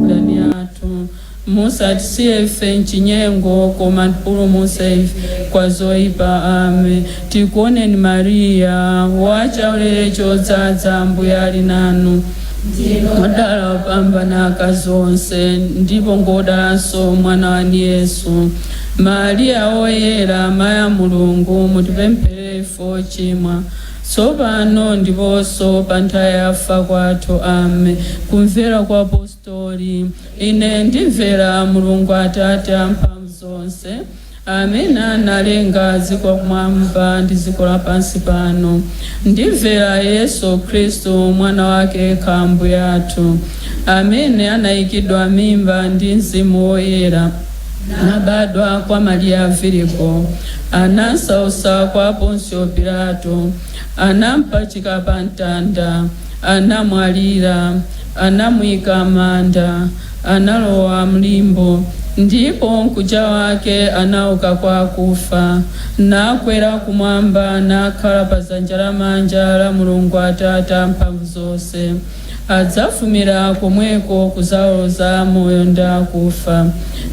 Adani athu, musatisiye ife mchinyengo, koma mutipulumutse ife kwa zoyipa. Amen. Tikuoneni Mariya, wachaulere chodzaza, Ambuye ali nanu, odala wopambana akazi onse, ndipo ngodalanso mwana wanu Yesu. Mariya woyera, mayi a Mulungu, mutipempherere ife ochimwa, tsopano ndiponso pa nthawi ya kufa kwathu. Amen. Kumvera kwa apostoli. Ine ndimvera Mulungu Atate amphamvu zonse, amene analenga dziko kumwamba ndi dziko lapansi pano. Ndimvera Yesu Khristu, mwana wake yekha, Ambuye athu, amene anayikidwa mimba ndi Mzimu Woyera, nabadwa kwa Mariya Virigo, anasausa kwa Ponsio Pilato, anampachika pa mtanda, anamwalira, anamuyika manda, analowa mlimbo, ndipo mkuja wake anauka kwa akufa, nakwera kumwamba, nakhala pa dzanja lamanja la Mulungu Atate amphamvu zonse. Adzafumira komweko kudzaweruza moyo ndi akufa.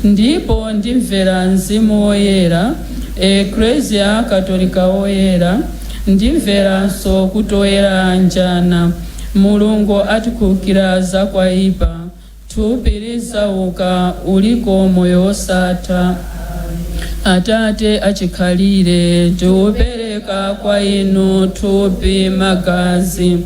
Ndipo ndimvera Mzimu Woyera, Eklesia Katolika Woyera, ndimveranso kuti oyera anjana, Mulungu atikhululukira zakwaipa, thupi lidzauka, uliko moyo wosatha. Atate achikhalire, tiupereka kwa inu thupi, magazi,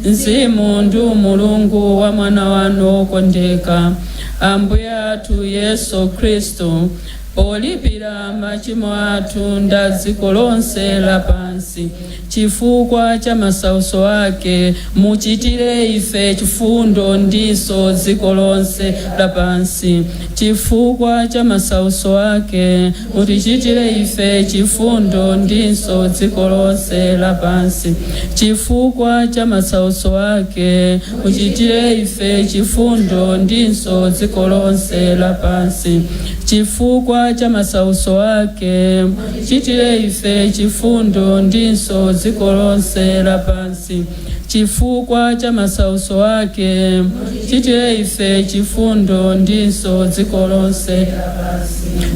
mzimu ndi umulungu wa mwana wanu wokondeka, Ambuye athu Yesu Khristu, polipira machimo athu nda dziko lonse lapansi. Chifukwa cha masautso ake, muchitire ife chifundo ndiso dziko lonse lapansi. Chifukwa cha masautso ake, mutichitire ife chifundo ndinso dziko lonse lapansi. Chifukwa cha masautso ake, muchitire ife chifundo ndinso dziko lonse lapansi. Chifukwa cha masautso ake, muchitire ife chifundo ndinso dziko lonse lapansi. Chifukwa cha masautso ake, muchitire ife chifundo ndinso dziko lonse.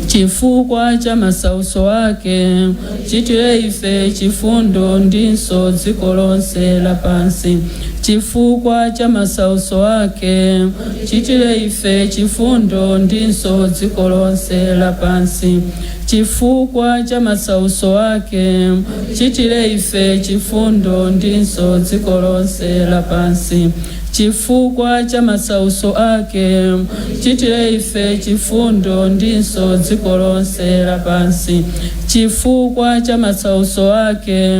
Chifukwa cha masautso ake, muchitire ife chifundo ndinso dziko lonse lapansi. Chifukwa cha masautso ake, muchitire ife chifundo ndinso dziko lonse lapansi. Chifukwa cha masautso ake, muchitire ife chifundo ndinso dziko lonse lapansi. Chifukwa cha masautso ake, muchitire ife chifundo ndinso dziko lonse lapansi. Chifukwa cha masautso ake,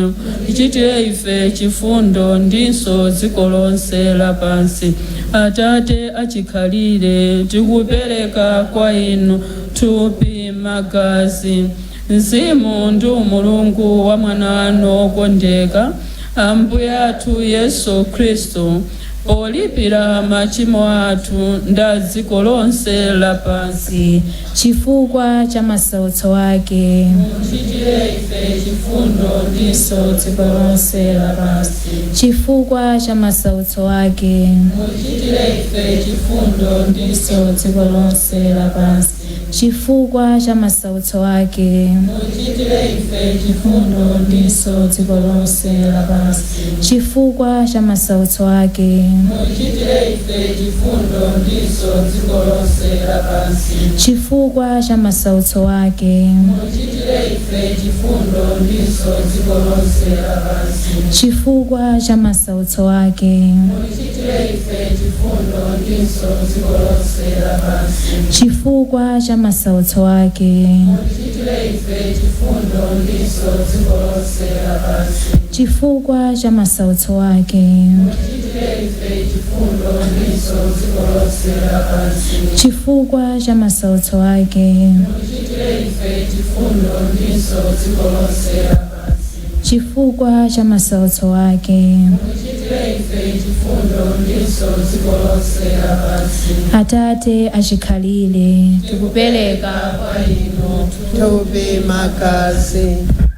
muchitire ife chifundo ndinso dziko lonse lapansi. Atate achikhalire, tikupereka kwa inu thupi, magazi, mzimu ndi umulungu wa mwana wanu wokondeka, Ambuye athu Yesu Khristu, polipira machimo athu nda dziko lonse lapansi. Chifukwa cha masautso ake, muchitire ife chifundo ndinso dziko lonse lapansi. Chifukwa cha masautso ake, muchitire ife chifundo ndinso dziko lonse lapansi. Chifukwa cha masautso ake, muchitire ife chifundo ndinso dziko lonse lapansi. Chifukwa cha masautso ake, muchitire ife chifundo ndinso dziko lonse lapansi. Chifukwa cha masautso ake, muchitire ife chifundo ndinso dziko lonse lapansi. Chifukwa cha masautso ake, muchitire ife chifundo ndinso dziko lonse lapansi. Chifukwa cha masautso ake, muchitire ife chifundo ndinso dziko lonse lapansi. Chifukwa cha masautso ake, muchitire ife chifundo ndinso dziko lonse lapansi. Chifukwa cha masautso ake, muchitire ife chifundo ndinso dziko lonse lapansi. Chifukwa cha masautso ake, muchitire ife chifundo ndinso dziko lonse lapansi. Atate achikhalire, tikupereka kwa inu Thupi, magazi,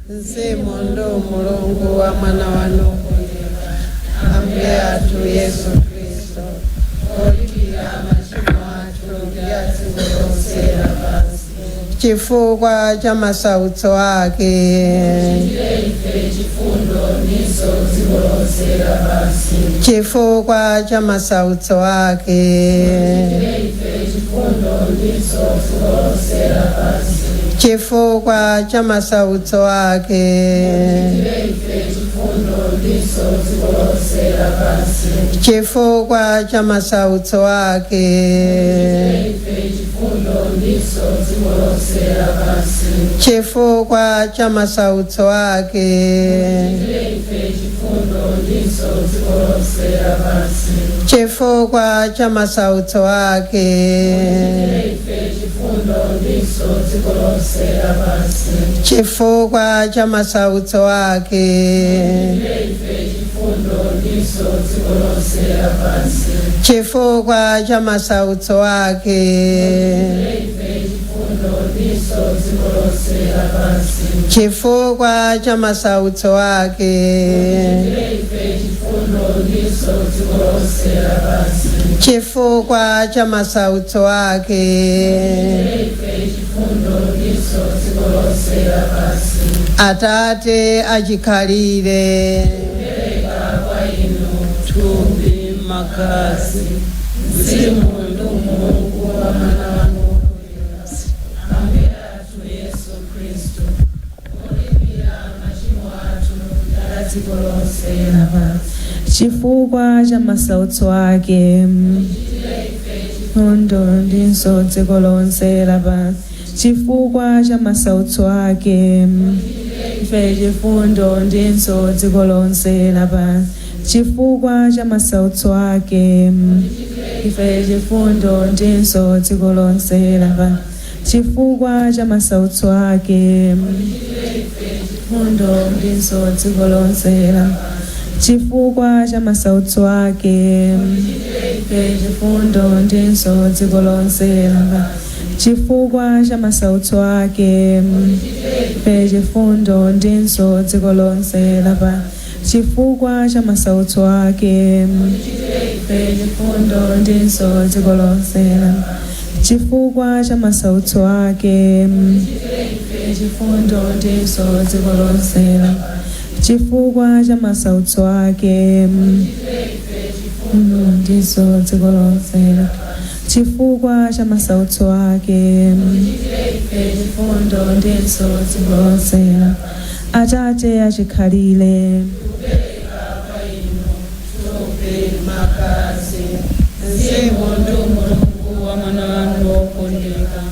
mzimu ndi umulungu wa Mwana wanu wokondedwa, Ambuye athu Yesu Khristu, olipira machimo athu ndi a dziko lonse lapansi. Chifukwa cha masautso ake. Chifukwa cha masautso ake. Chifukwa cha masautso ake. Chifukwa cha masautso ake. Chifukwa cha masautso ake. Chifukwa cha masautso ake. Chifukwa cha masautso ake. Chifukwa cha masautso ake. Chifukwa cha masautso ake. Chifukwa cha masautso ake. Atate achikhalire. Thupi, magazi, mzimu ndi umulungu wa Mwana wanu wokondedwa, Ambuye athu Yesu Khristu, olipira machimo athu ndi a dziko lonse lapansi. Chifukwa cha masautso ake. Chifundo ndinso dziko lonse lapansi. Chifukwa cha masautso ake. Ife chifundo ndinso dziko lonse lapansi. Chifukwa cha masautso ake. Ife chifundo ndinso dziko lonse lapansi. Chifukwa cha masautso ake. Chifundo ndinso dziko lonse lapansi. Chifukwa cha masautso ake. Ife chifundo ndinso dziko lonse lapansi. Chifukwa cha masautso ake. Ife chifundo ndinso dziko lonse lapansi. Chifukwa cha masautso ake. Ife chifundo ndinso dziko lonse lapansi. Chifukwa cha masautso ake. Ife chifundo ndinso dziko lonse lapansi. Chifukwa cha masautso ake. Ndinso dziko lonse lapansi. Chifukwa cha masautso ake. Ife chifundo ndinso dziko lonse lapansi. Atate achikhalire. Thupi, magazi, mzimu Mzimu ndi umulungu wa Mwana wanu wokondeka,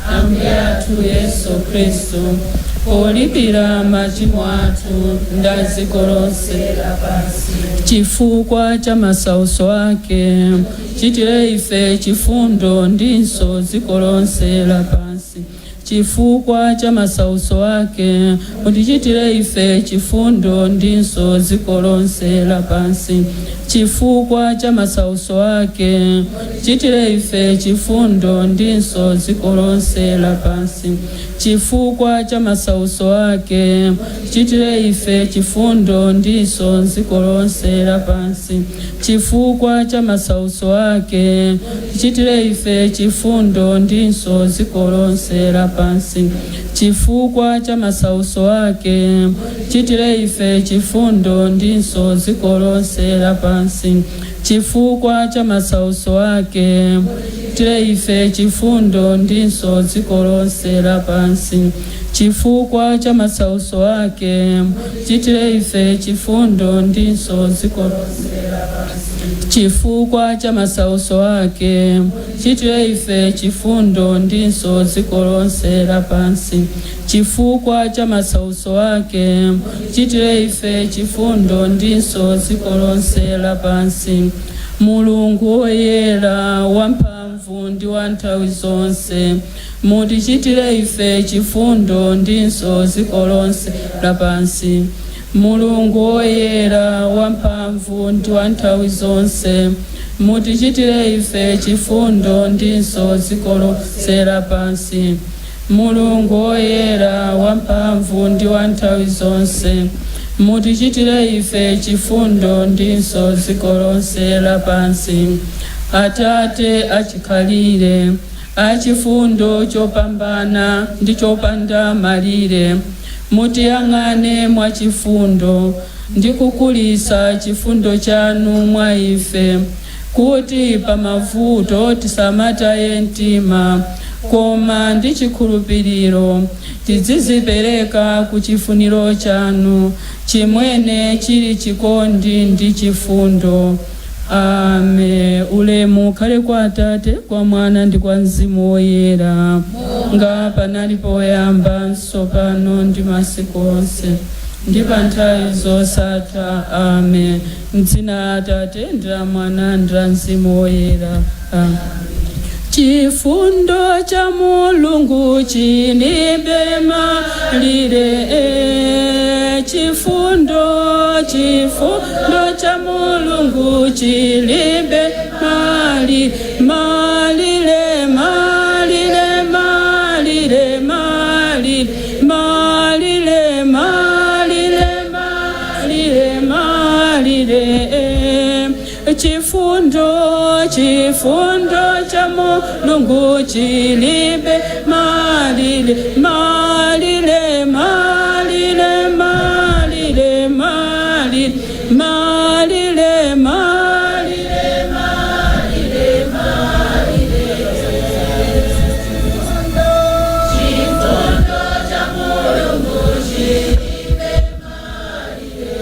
Ambuye athu Yesu Khristu, polipira machimo athu ndi a dziko lonse lapansi. Chifukwa cha masautso ake, chitire ife chifundo ndinso dziko lonse lapansi. Chifukwa cha masautso ake, mutichitire ife chifundo ndinso dziko lonse lapansi. Chifukwa cha masautso ake, chitire ife chifundo ndinso dziko lonse lapansi. Chifukwa cha masautso ake, chitire ife chifundo ndinso dziko lonse lapansi. Chifukwa cha masautso ake, chitire ife chifundo ndinso dziko lonse lapansi. Chifukwa cha masautso ake, chitire ife chifundo ndinso dziko lonse lapansi. Chifukwa cha masautso ake, chitire ife chifundo ndinso dziko lonse lapansi. Chifukwa cha masautso ake, chitire ife chifundo ndinso dziko lonse lapansi. Chifukwa cha masautso ake, chitire ife chifundo ndinso dziko lonse lapansi. Chifukwa cha masautso ake, chitire ife chifundo ndinso dziko lonse lapansi. Mulungu woyera, wamphamvu ndi wa nthawi zonse, mutichitire ife chifundo ndinso dziko lonse lapansi. Mulungu woyera, wamphamvu ndi wa nthawi zonse, mutichitire ife chifundo ndinso dziko lonse lapansi. Mulungu woyera, wamphamvu ndi wa nthawi zonse, mutichitire ife chifundo ndinso dziko lonse lapansi. Atate achikhalire, achifundo chopambana ndi chopanda malire, mutiyang'ane mwachifundo ndi kukulisa chifundo chanu mwa ife, kuti pamavuto tisamataye mtima, koma ndi chikhulupiriro tidzizipereka ku chifuniro chanu chimwene chili chikondi ndi chifundo. Ame. Ulemu ukhale kwa Atate, kwa Mwana ndi kwa Mzimu Woyera, nga panali poyamba, tsopano ndi masiku onse ndi pa nthawi zosatha. Ame. Mdzina la Atate ndi la Mwana ndi la Mzimu Woyera. Amen. Chifundo cha Mulungu chilibe malire, chifundo, chifundo cha Mulungu chilibe malire, malire, malire, malire, malire, malire, malire, malire, malire. Chifundo, chifundo cha Mulungu chilibe malire, malire, malire, malire, malire, malire, malire, malire, malire. Chifundo cha Mulungu chilibe malire.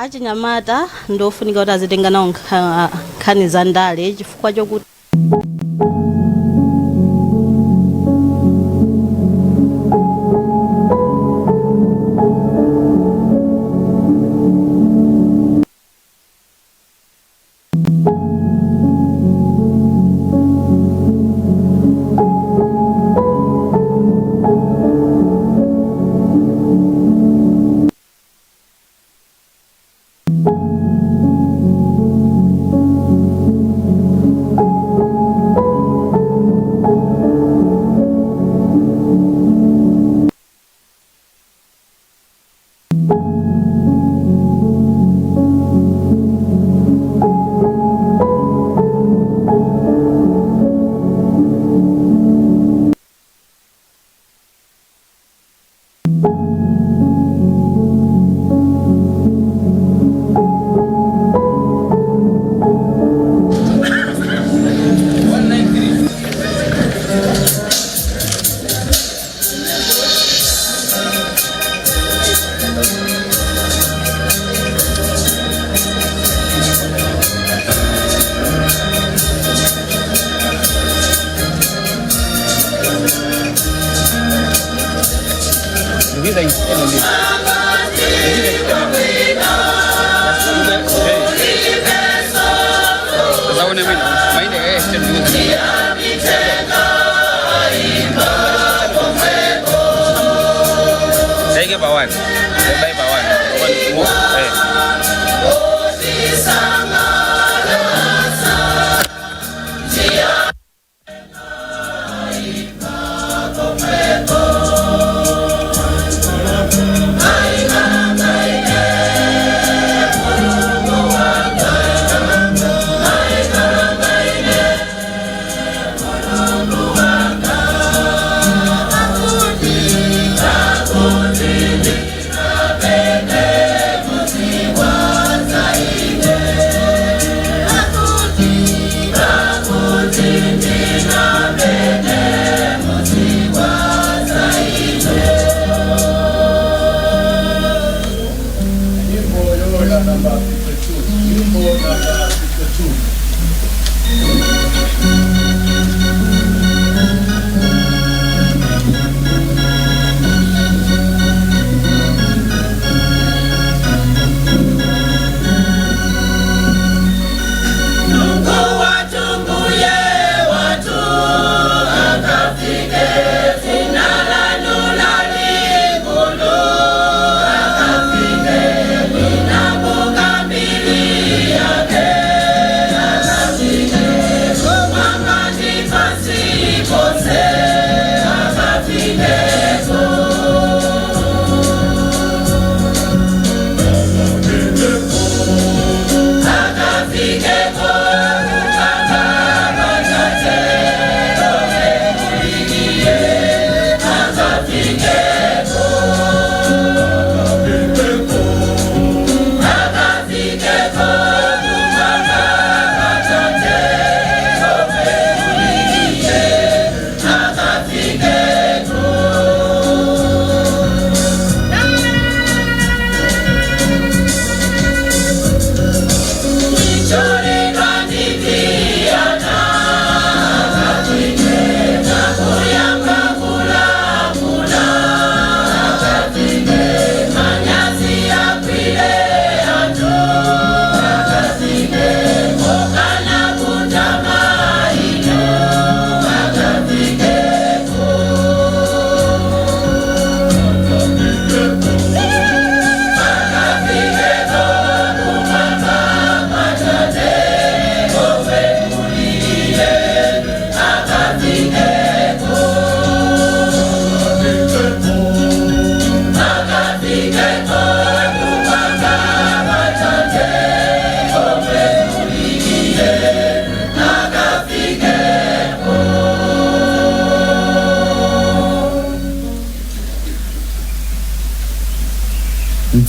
Achinyamata ndofunika kuti azitenga nawo nkhani za ndale chifukwa chokuti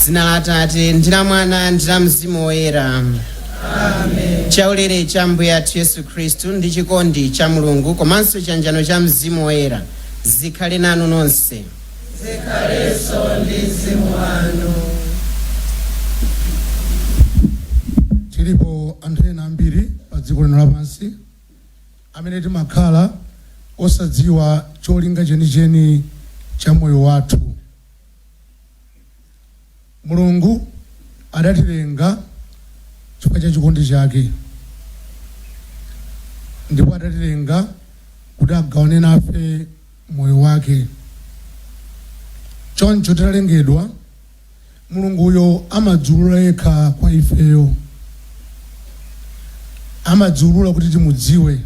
Dzina la Atate ndi la Mwana ndi la Mzimu Woyera. Chaulere cha Mbuye athu Yesu Khristu ndi chikondi cha Mulungu komanso chiyanjano cha Mzimu Woyera zikhale nanu nonse. Zikhalenso ndi mzimu wanu. Tilipo anthu ena ambiri pa dziko lino lapansi amene timakhala osadziwa cholinga chenicheni cha moyo wathu. Mulungu adatilenga chifukwa cha chikondi chake, ndipo adatilenga kuti agawane nafe moyo wake. Choncho titalengedwa, Mulunguyo amadziulula yekha kwa ifeyo, amadziulula kuti timudziwe.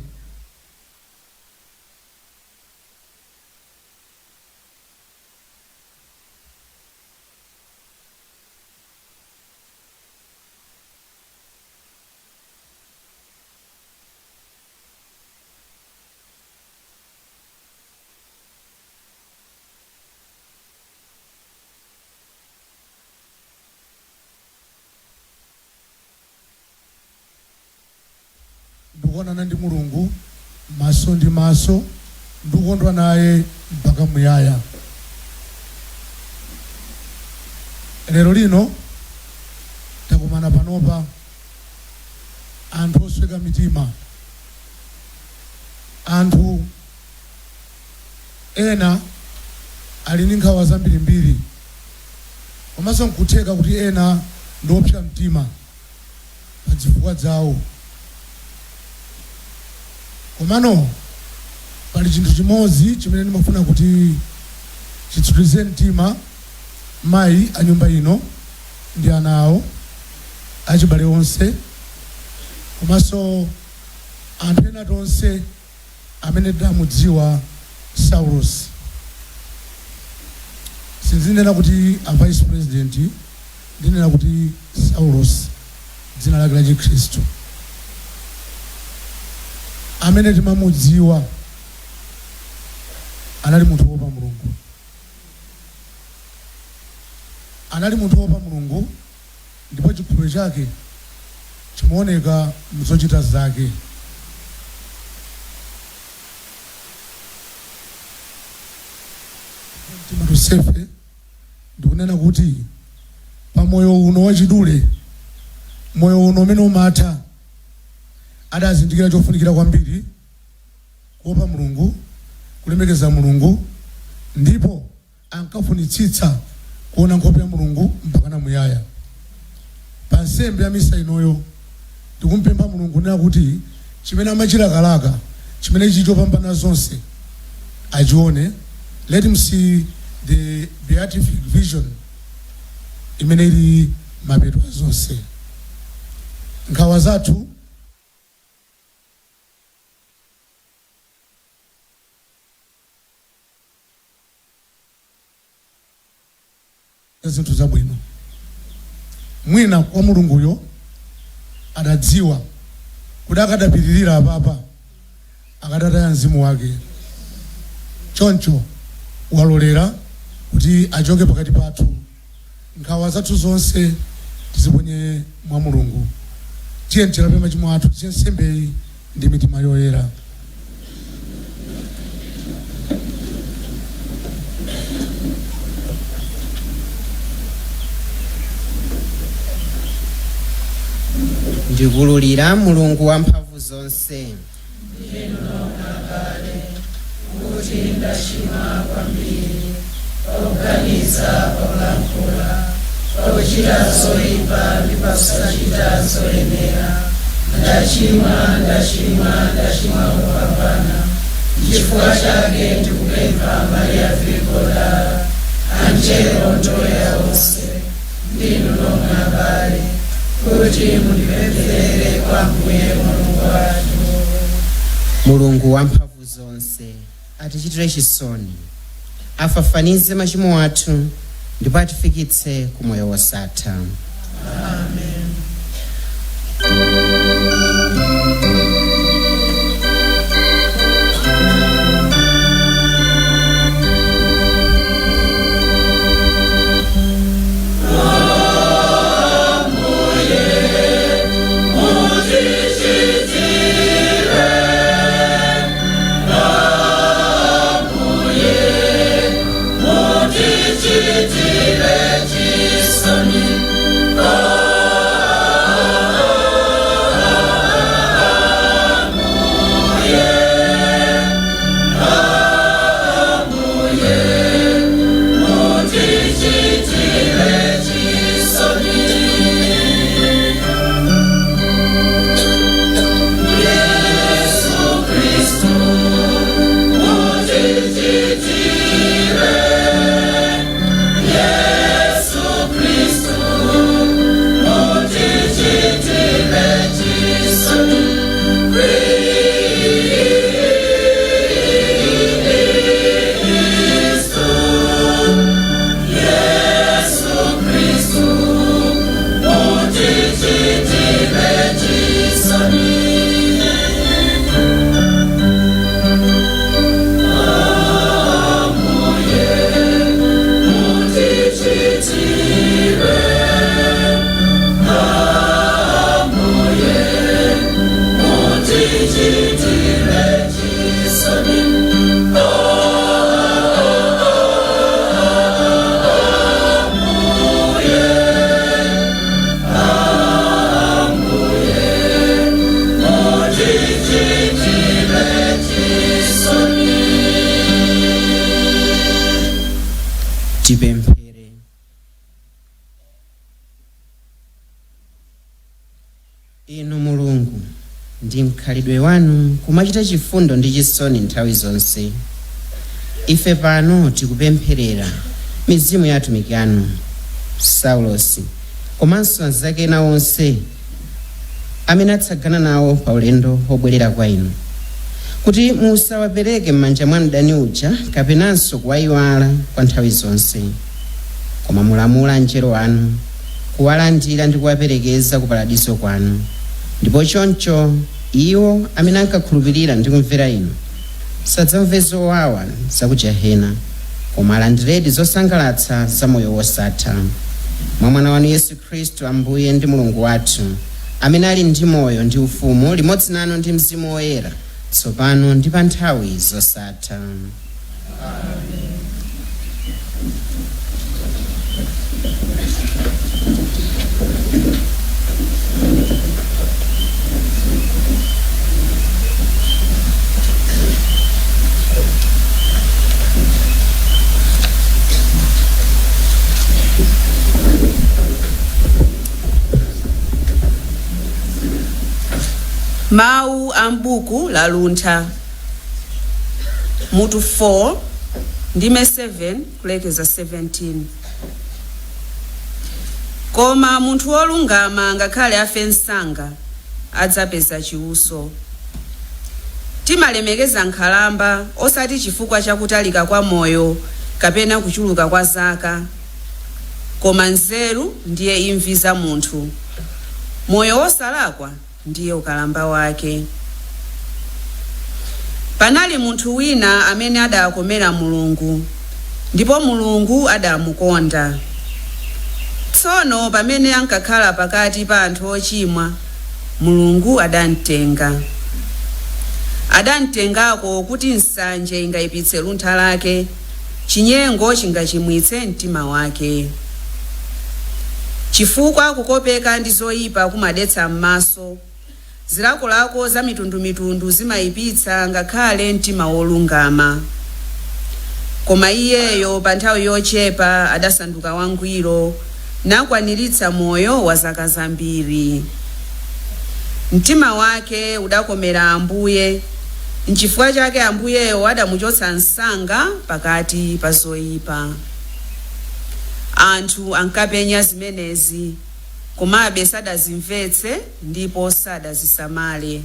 Ndikuonana ndi Mulungu maso ndi maso, ndikukondwa naye mpaka muyaya. Lero lino takumana panopa anthu osweka mitima, anthu ena ali ndi nkhawa zambirimbiri, komanso nkutheka kuti ena ndi opsa mtima pa zifukwa zawo. Komano pali chinthu chimodzi chimene ndimafuna kuti chitsutilize mtima mayi a nyumba ino ndi ana awo, achibale onse, komanso anthu ena tonse amene tidamudziwa Saulos. Sindinena kuti a Vice President, ndinena kuti Saulos, dzina lake la Chikhristu. Amene timamudziwa, anali munthu wopa Mulungu, anali munthu wopa Mulungu, ndipo chikhulupiriro chake chimaoneka mzochita zake. Mtima tonsefe ndikunena kuti pa moyo uno wachidule, moyo uno umene umatha, adazindikira chofunikira kwambiri kuopa Mulungu, kulemekeza Mulungu, ndipo ankafunitsitsa kuona nkhope ya Mulungu mpakana muyaya. Pa nsembe ya misa inoyo ndikumpempha Mulungu kunena kuti chimene amachilakalaka, chimene chili chopambana zonse, achione. Let him see the beatific vision imene ili mapeto a zonse. Nkhawa zathu zinthu zabwino, mwina kwa Mulunguyo adadziwa kuti akadapitirira apapa akadataya mzimu wake, choncho walolera kuti achoke pakati pathu. Nkhawa zathu zonse tiziponye mwa Mulungu. Tiye tilape machimo athu, tiye nsembeyi ndi mitima yoyera. Ndikululira Mulungu wamphamvu zonse kuti ndachimwa kwambiri pakuganiza, pakulankhula, pakuchita zoyipa ndi pakusachita zoyenera. Ndachimwa, ndachimwa, ndachimwa kupambana. Chifukwa chake ndikupempha Maria Virigo, angelo ndi oyera onse, ndinu nomwe abale, kuti mundipempherere kwa Ambuye Mulungu wathu. Mulungu wamphamvu zonse atichitire chisoni, afafanize machimo athu, ndipo atifikitse ku moyo wosatha. Amen. Tipemphere. Inu Mulungu, ndi mkhalidwe wanu kumachita chifundo ndi chisoni nthawi zonse, ife pano tikupempherera mizimu ya atumiki anu Saulosi komanso anzake ena onse amene atsagana nawo pa ulendo wobwerera kwa inu, kuti musawapereke m'manja mwa mdani uja kapenanso kuwayiwala kwa nthawi zonse, koma mulamula anjelo anu kuwalandira ndi kuwaperekeza ku paradiso kwanu. Ndipo choncho iwo amene ankakhulupirira ndi kumvera inu sadzamve zowawa za ku jehena, koma alandiredi zosangalatsa za moyo wosatha, mwa mwana wanu Yesu Khristu, Ambuye ndi Mulungu wathu, amene ali ndi moyo ndi ufumu limodzi nanu ndi Mzimu Woyera, tsopano ndi pa nthawi zosatha. Mawu a m'buku la Luntha, mutu 4, ndime 7 kulekeza 17. Koma munthu wolungama ngakhale afe msanga, adzapeza chiuso. Timalemekeza nkhalamba osati chifukwa chakutalika kwa moyo kapena kuchuluka kwa zaka, koma nzeru ndiye imvi za munthu, moyo wosalakwa ndiye ukalamba wake. Panali munthu wina amene adakomera Mulungu, ndipo Mulungu adamukonda. Tsono pamene ankakhala pakati pa anthu ochimwa, Mulungu adamtenga. Adamtengako kuti nsanje ingayipitse luntha lake, chinyengo chingachimwitse mtima wake. Chifukwa kukopeka ndi zoyipa kumadetsa m'maso, zilakolako za mitundumitundu zimayipitsa ngakhale mtima wolungama. Koma iyeyo pa nthawi yochepa adasanduka wangwiro, nakwaniritsa moyo wa zaka zambiri. Mtima wake udakomera Ambuye, nchifukwa chake Ambuyeyo adamuchotsa msanga pakati pa zoyipa. Anthu ankapenya zimenezi, komabe sadazimvetse ndipo sadazisamale.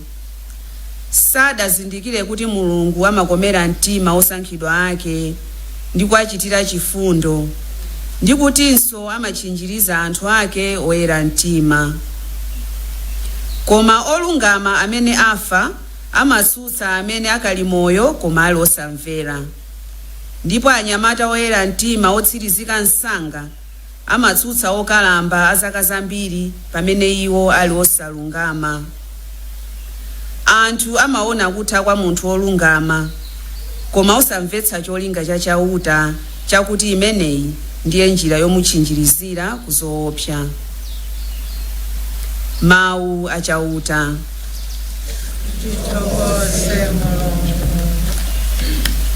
Sadazindikire kuti Mulungu amakomera mtima osankhidwa ake ndi kuachitira chifundo, ndi kutinso amatchinjiriza anthu ake oyera mtima. Koma olungama amene afa amatsutsa amene akali moyo koma ali osamvera, ndipo anyamata oyera mtima otsirizika msanga amatsutsa okalamba a zaka zambiri pamene iwo ali osalungama. Anthu amaona kutha kwa munthu wolungama, koma osamvetsa cholinga cha Chauta, chakuti imeneyi ndiye njira yomutchinjirizira ku zoopsa. Mawu a Chauta. Tithokoze Mulungu.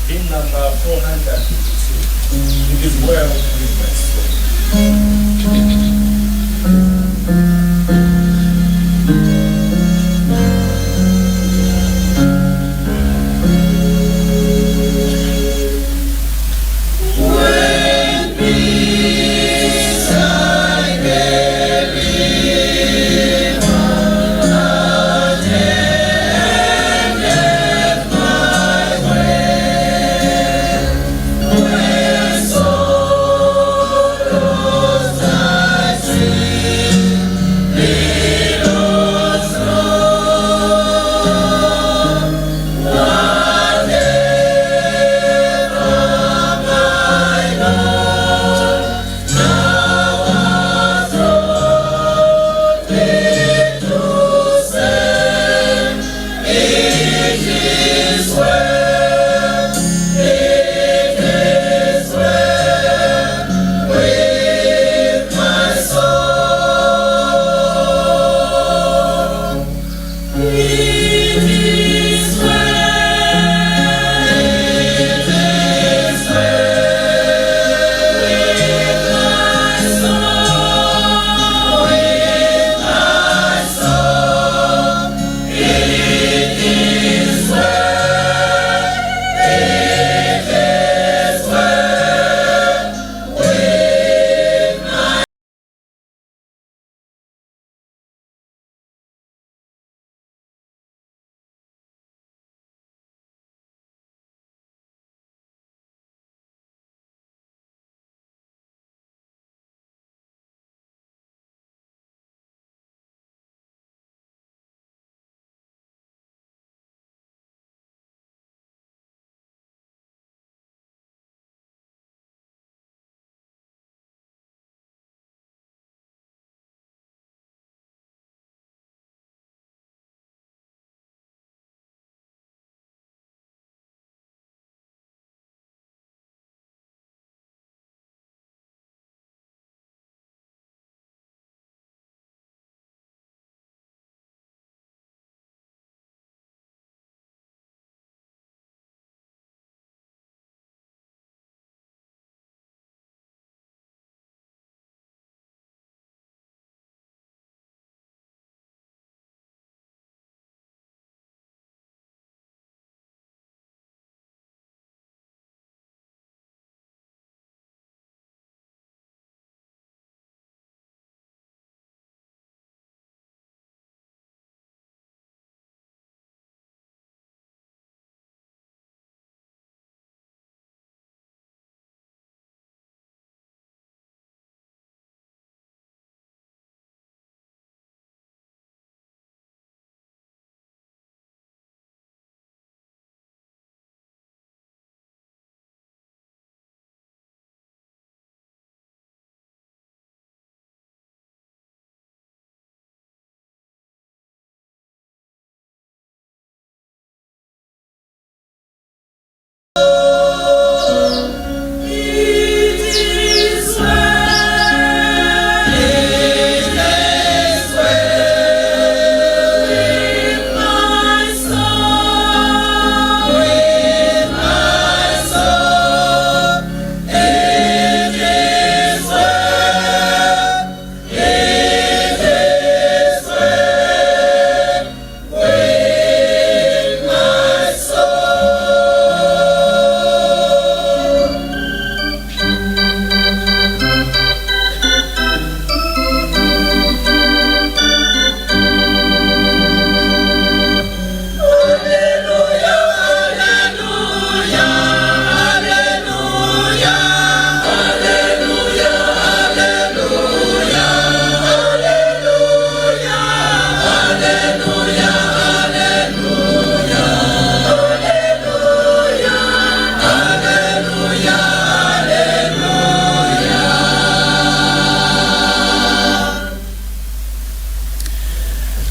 Hymn number 452, "It Is Well With My Soul." Sorrows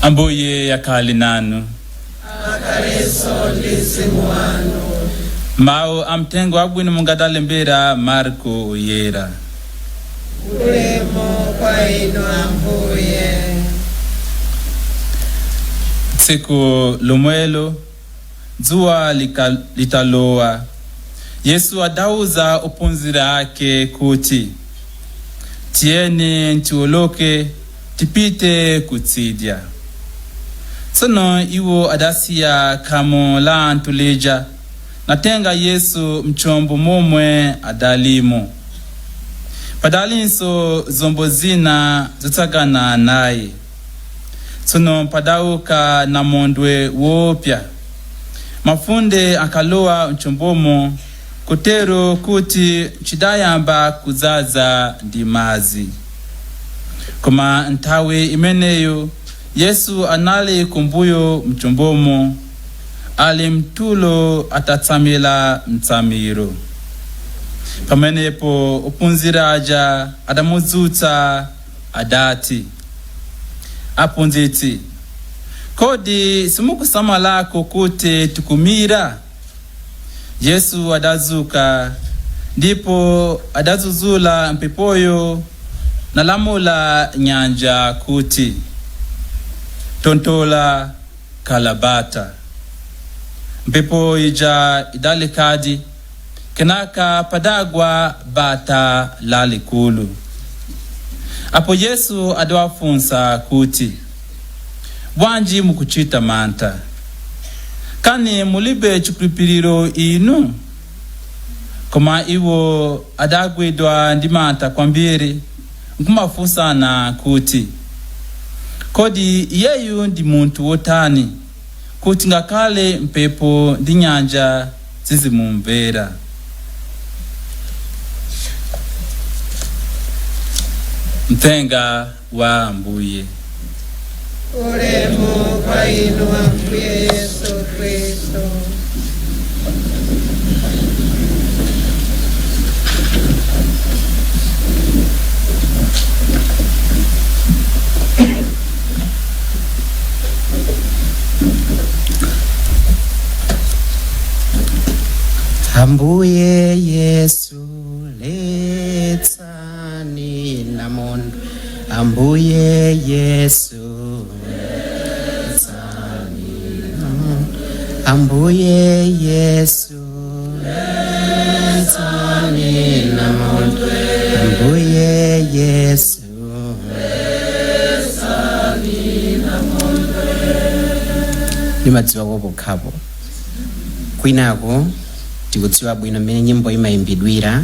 Ambuye akhale nanu. Mawu amtengo abwino mungadalembera Marko Oyera. Ulemu kwa inu Ambuye. Tsiku lomwelo dzuwa litalowa, Yesu adauza ophunzira ake kuti, tiyeni tiwoloke tipite kutsidya. Tsono iwo adasiya khamu la anthu lija natenga Yesu mchombo momwe adalimo. Padalinso zombo zina zotsagana naye. Tsono padauka namondwe woopsa, mafunde akalowa mchombomo kotero kuti chidayamba kudzaza ndi madzi. Koma nthawi imeneyo Yesu anali kumbuyo mchombomo, ali mtulo atatsamira mtsamiro. Pamenepo ophunzira aja adamudzutsa adati, aphunzitsi, kodi simukusamalako kuti tikumira? Yesu adadzuka ndipo adadzudzula mphepoyo nalamula nyanja kuti, tontola, khala bata. Mphepo ija idalekadi, kenaka padagwa bata lalikulu. Apo Yesu adawafunsa kuti, bwanji mukuchita mantha? Kani mulibe chikhulupiriro inu? Koma iwo adagwidwa ndi mantha kwambiri nkumafunsana kuti, kodi iyeyu ndi munthu wotani kuti ngakhale mphepo ndi nyanja zizimumvera? Mthenga wa Ambuye. Ulemu kwa inu Ambuye Yesu Kristu. Ambuye Yesu letsani namondwe, Ambuye Yesu letsani namondwe, Ambuye Yesu letsani namondwe, Ambuye Yesu letsani namondwe. Ndimadziwa kopokhapo kwinako tikudziwa bwino mmene nyimbo imayimbidwira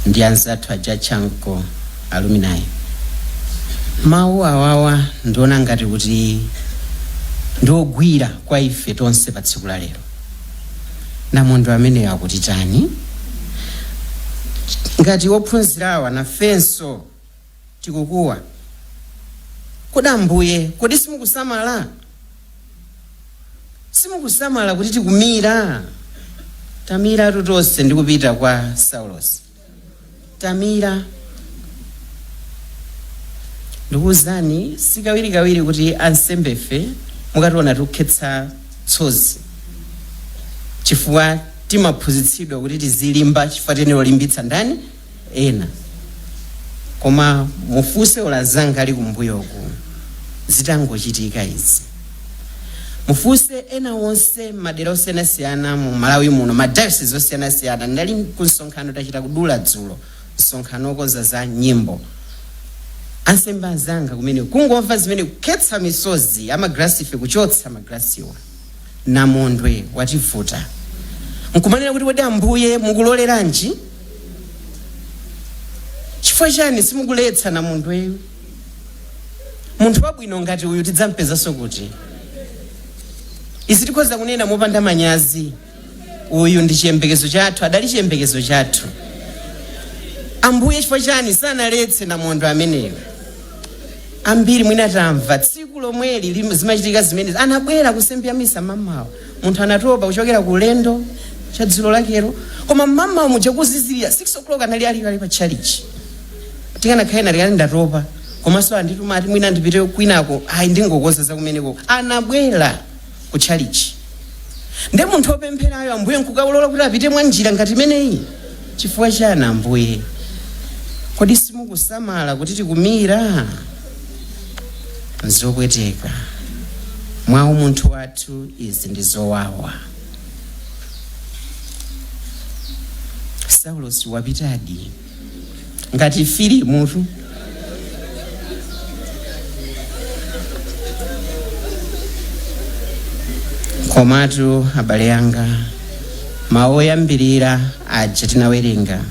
ndi anzathu aja Chanko Aluminayi. Mawu awawa ndiona ngati kuti ndiogwira kwa ife tonse pa tsiku la lero. Namondwe ameneyo akutitani? Ngati ophunzirawa nafenso tikukuwa, kodi Ambuye, kodi simukusamala? Simukusamala kuti tikumira? Tamira tonse ndikupita kwa Saulos. Tamira. Ndikuwuzani sikawirikawiri kuti ansembefe mukationa tikukhetsa tsozi, chifukwa timaphunzitsidwa kuti tizilimba, chifukwa tiyenera kulimbitsa ndani ena. Koma mufunse olazanga ali kumbuyoku, zitangochitika izi, mufunse ena onse madera osiyanasiyana mu Malawi muno, ma diocese osiyanasiyana. Ndali ku msonkhano, tachita kudula dzulo, msonkhano okonza za nyimbo. Ansembe anzanga kumene kungomva zimene kukhetsa misozi, amagrasife kuchotsa magrasiwa. Namondwe wativuta, nkumanena kuti kodi Ambuye mukuloleranji? Chifukwa chani simukuletsa namondweyu? Munthu wabwino ngati uyu tidzampezanso kuti? Izi tikhoza kunena mopanda manyazi, uyu ndi chiyembekezo chathu, adali chiyembekezo chathu. Ambuye chifukwa chani sanaletse namondwe ameneyo? Ambiri mwina tamva tsiku lomweli zimachitika zimene anabwera kusembya misa mamawa, munthu anatopa kuchokera ku ulendo cha dzulo lakelo, koma mamawa muja kuzizirira 6 o'clock anali ali pa chalichi. Tikanakhala tikati ndatopa, Komanso andituma ati mwina ndipite kwinako, ayi, ndingokonza zakumeneko. Anabwera ku tchalichi nde munthu wopempherayo, Ambuye nkukaulola kuti apite mwa njira ngati imeneyi. Chifukwa chani, Ambuye? Kodi simukusamala kuti tikumira? Nzopweteka mwa umunthu wathu, izi ndi zowawa. Saulosi wapitadi ngati filimutu. Komatu abale anga, mawu oyambirira aja tinawerenga,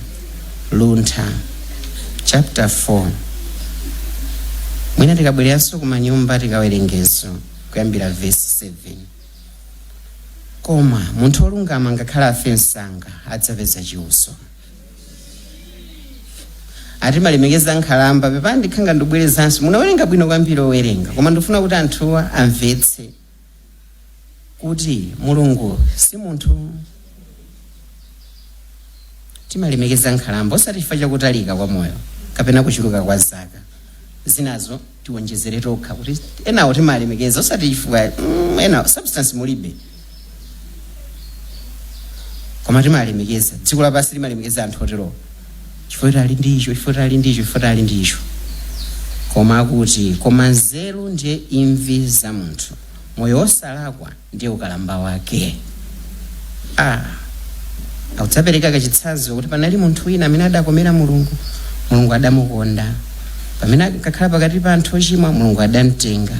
Luntha chapter 4, mwina tikabwereranso kumanyumba tikawerengenso kuyambira verse 7: "Koma munthu wolungama ngakhale afe msanga, adzapeza chiuso." Ati malemekeza nkhalamba, pepani, ndikhanga ndibwerezanso. Munawerenga bwino kwambiri owerenga, koma ndifuna kuti anthuwa amvetse kuti Mulungu si munthu. Timalemekeza nkhalamba osati chifukwa chakutalika kwa moyo kapena kuchuluka kwa zaka zinazo. Tiwonjezere tokha kuti enawo timalemekeza osati chifukwa enawo substance mulibe, koma timalemekeza. Dziko lapansi limalemekeza anthu oterowo chifukwa kuti ali ndi icho, chifukwa kuti ali ndi icho, chifukwa kuti ali ndi icho. Koma akuti, "Koma nzeru ndiye imvi za munthu, moyo wosalakwa ndiye ukalamba wake." Akudzapereka kachitsanzo kuti panali munthu wina amene adakomera Mulungu, Mulungu adamukonda. Pamene akakhala pakati pa anthu ochimwa, Mulungu adamtenga.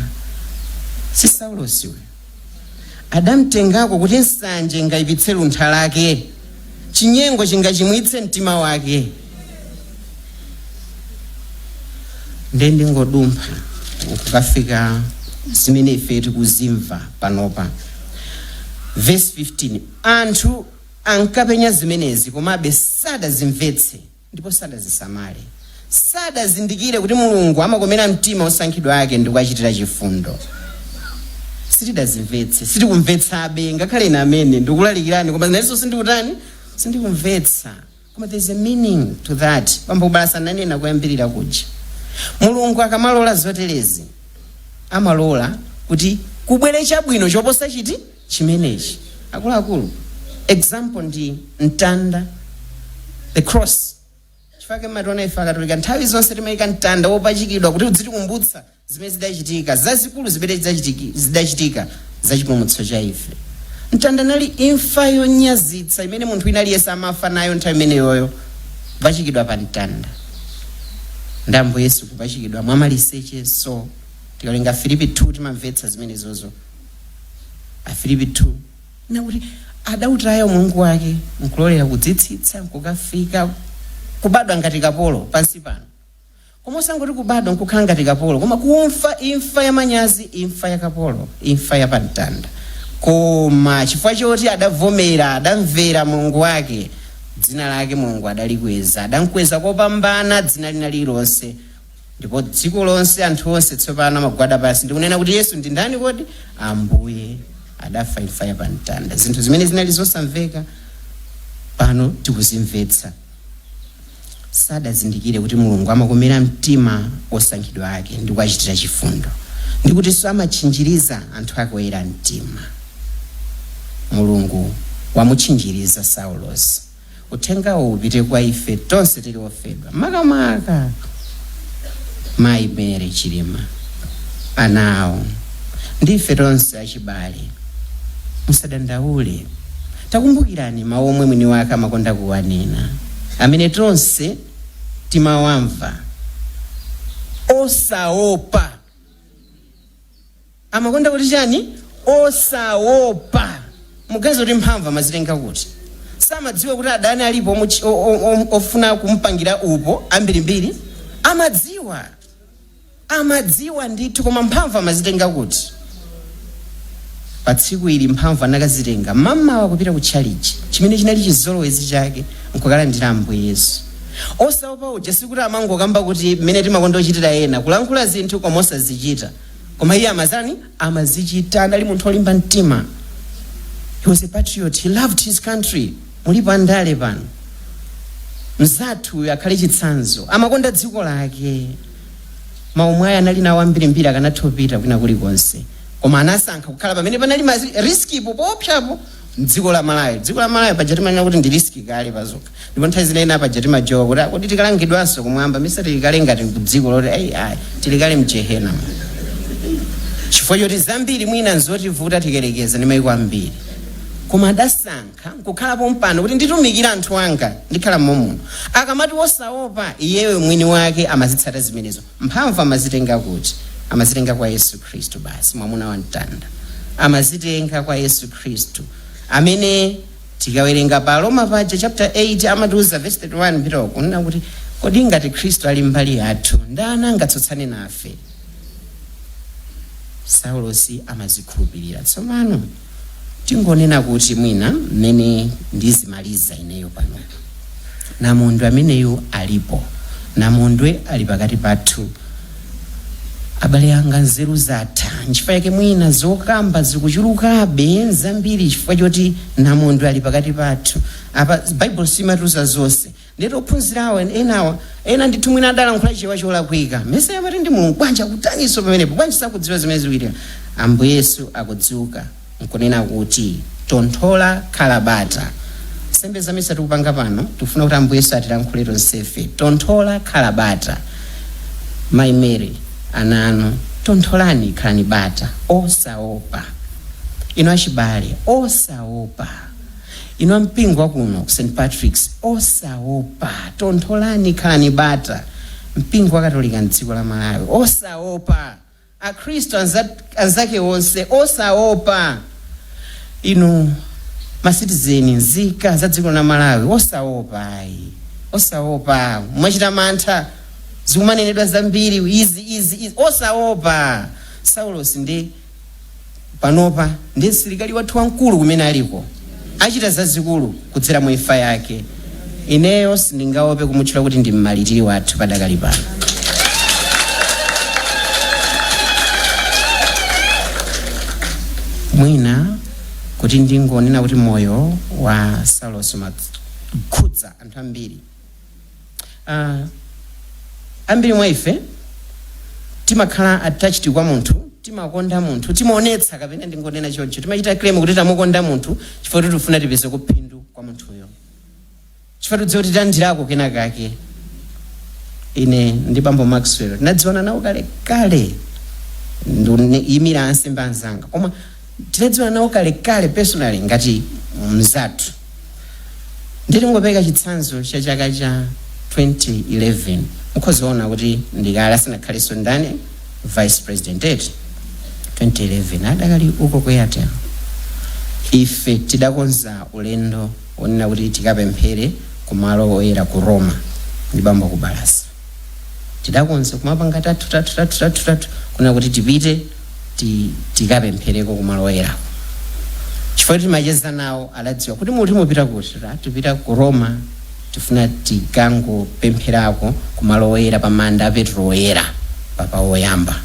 Si Saulosi uyu? Adamtengako kuti nsanje ingayipitse luntha lake, chinyengo chingachimwitse mtima wake. Nde ndingodumpha kukafika zimene ife tikuzimva panopa. Verse 15: anthu ankapenya zimenezi, komabe sadazimvetse ndipo sadazisamale, sadazindikire kuti Mulungu amakomera mtima osankhidwa ake ndi kuwachitira chifundo. Sitidazimvetse, sitikumvetsabe. Ngakhale ine amene ndikulalikirani, koma nanenso sindikutani, sindikumvetsa. Koma there's a meaning to that. Bambo Kubalasa nanena kuyambirira kuja, Mulungu akamalola zoterezi, amalola kuti kubwere chabwino choposa chiti chimenechi. Akuluakulu, example ndi mtanda, the cross. Chifukwa mationa ife Akatolika nthawi zonse timayika mtanda wopachikidwa kuti udzitikumbutsa zimene zidachitika zazikulu, zimene zidachitika za chipulumutso cha ife. Mtanda nali imfa yonyazitsa imene munthu wina aliyense amafa nayo nthawi imeneyoyo, kupachikidwa pa mtanda. Ndi Ambuye Yesu kupachikidwa mwamalisecheso. Tikawerenga Filipi 2 timamvetsa zimenezozo. Afilipi 2 nakuti adautaya Mulungu wake nkulolera kudzitsitsa nkukafika kubadwa ngati kapolo pansi pano. Koma osangoti kubadwa nkukhala ngati kapolo, koma kumfa imfa ya manyazi, imfa ya kapolo, imfa ya pamtanda. Koma chifukwa choti adavomera, adamvera Mulungu wake, dzina lake Mulungu adalikweza, adamkweza kopambana dzina lina lililonse. Ndipo dziko lonse, anthu onse tsopano amagwada pansi ndikunena kuti, "Yesu ndi ndani kodi? Ambuye." Adafa imfa ya pamtanda. Zinthu zimene zinali zosamveka pano tikuzimvetsa. Sadazindikire kuti Mulungu amakomera mtima osankhidwa ake ndi kuwachitira chifundo, ndi kutinso amatchinjiriza anthu ake oyera mtima. Mulungu wamutchinjiriza Saulosi. Uthengawo upite kwa ife tonse tili ofedwa, makamaka Mayi Mary Chilima, ana awo ndi ife tonse achibale. Musadandaule. Takumbukirani mawu omwe mwini wake amakonda kuwanena, amene tonse timawamva: "Osaopa." Amakonda kuti chani? "Osaopa." Muganiza kuti mphamvu amazitenga kuti? Samadziwa kuti adani alipo ofuna kumpangira upo ambirimbiri? Amadziwa, amadziwa ndithu. Koma mphamvu amazitenga kuti? Pa tsiku ili mphamvu anakazitenga mamawa kupita ku tchalichi, chimene chinali chizolowezi chake, nkukalandira Ambuye Yesu. Osaopa uja sikuti amangokamba kuti mmene timakonda kuchitira ena, kulankhula zinthu koma osazichita. Koma iye amazani? Amazichita. Anali munthu olimba mtima. He was a patriot, he loved his country. Mulipo andale pano, mzathu uyu akhale chitsanzo. Amakonda dziko lake. Maumwayi anali nawo ambirimbiri, akanatha kupita kwina kulikonse, koma anasankha kukhala pamene panali ma risk po poopsapo mdziko la Malawi. Dziko la Malawi paja timanena kuti ndi risk kale pazokha, ndipo nthawi zina ina paja timajowa kuti kuti tikalangidwanso kumwamba, misa tilikale ngati kudziko loti ayi ayi, tilikale mjehena, chifukwa choti zambiri mwina nzotivuta tikelekeza ndi mayiko ambiri. Koma adasankha nkukhalapo mpano kuti nditumikira anthu anga, ndikhala momuno. Akamati wosaopa, iyeyo mwini wake amazitsata zimenezo. Mphamvu amazitenga kuti? Amazitenga kwa Yesu Khristu basi, mwamuna wa mtanda. Amazitenga kwa Yesu Khristu amene tikawerenga pa Roma paja chapter 8 amatiuza verse 31 mpitoko kunena kuti, kodi ngati Khristu ali mbali yathu, ndani angatsutsane nafe? Saulosi amazikhulupirira. Tsopano tingonena kuti mwina mmene ndizimaliza ineyo pano, namondwe ameneyu alipo, namondwe ali pakati pathu. Abale anga, nzeru zatha. Nchifukwa yake mwina zokamba zikuchulukabe zambiri, chifukwa choti namondwe ali pakati pathu. Apa Baibulo simatiuza zonse. Ndito ophunzirawo enawa, ena ndithu mwina adalankhula chiwa cholakwika. Mese amati ndi Mulungu, bwanji akutaniso pamenepo? Bwanji sakudziwa zimene zikuchitika? Ambuye Yesu akudzuka nkunena kuti, "Tonthola, khala bata." Nsembe za misa tikupanga pano, tikufuna kuti Ambuye Yesu atilankhule tonsefe. Tonthola, khala bata. Mayi Mary, ana anu, tontholani, khalani bata, osaopa. Inu achibale, osaopa. Inu ampingo wakuno ku St Patrick's, osaopa. Tontholani, khalani bata. Mpingo wa Katolika mdziko la Malawi, osaopa. Akhristu anzake onse, osaopa. Inu masitizeni, nzika za dziko la Malawi, osaopa ayi, osaopa. Mwachita mantha, zikumanenedwa zambiri izi, izi, izi, osaopa. Saulos ndi panopa ndi msilikali wathu wamkulu kumene aliko, achita zazikulu kudzera mu imfa yake. Ineyo sindingaope kumutchula kuti ndi mmalitiri wathu padakali pano. Mwina kuti ndingonena kuti moyo wa Saulos umakhudza anthu ambiri. Ambiri mwa ife timakhala attached kwa munthu, timakonda munthu, timaonetsa, kapena ndingonena choncho, timachita claim kuti tamukonda munthu chifukwa kuti tifuna tipeze kuphindu kwa munthuyo, chifukwa tidziwa kuti tilandirako kena kake. Ine ndi bambo Maxwell tinadziwana nawo kale kale. Ndiyimira ansembe anzanga, koma tinadziwana nawo kale kale personally ngati mzathu. Nditingopereka chitsanzo cha chaka cha 2011, mukhozaona kuti ndikale asanakhalenso ndani vice president eti. 2011 adakali uko ku Airtel. Ife tidakonza ulendo wonena kuti tikapemphere kumalo oyera ku Roma ndi bambo ku Balasa. Tidakonza kumapanga tathu tathu tathu tathu tathu kunena kuti tipite tikapemphereko kumalo oyerako, chifukwa timacheza nawo. Adadziwa kuti muti mupita kuti? Tipita ku Roma, tifuna tikangopempherako kumalo oyera pa manda a Petro oyera, papa woyamba.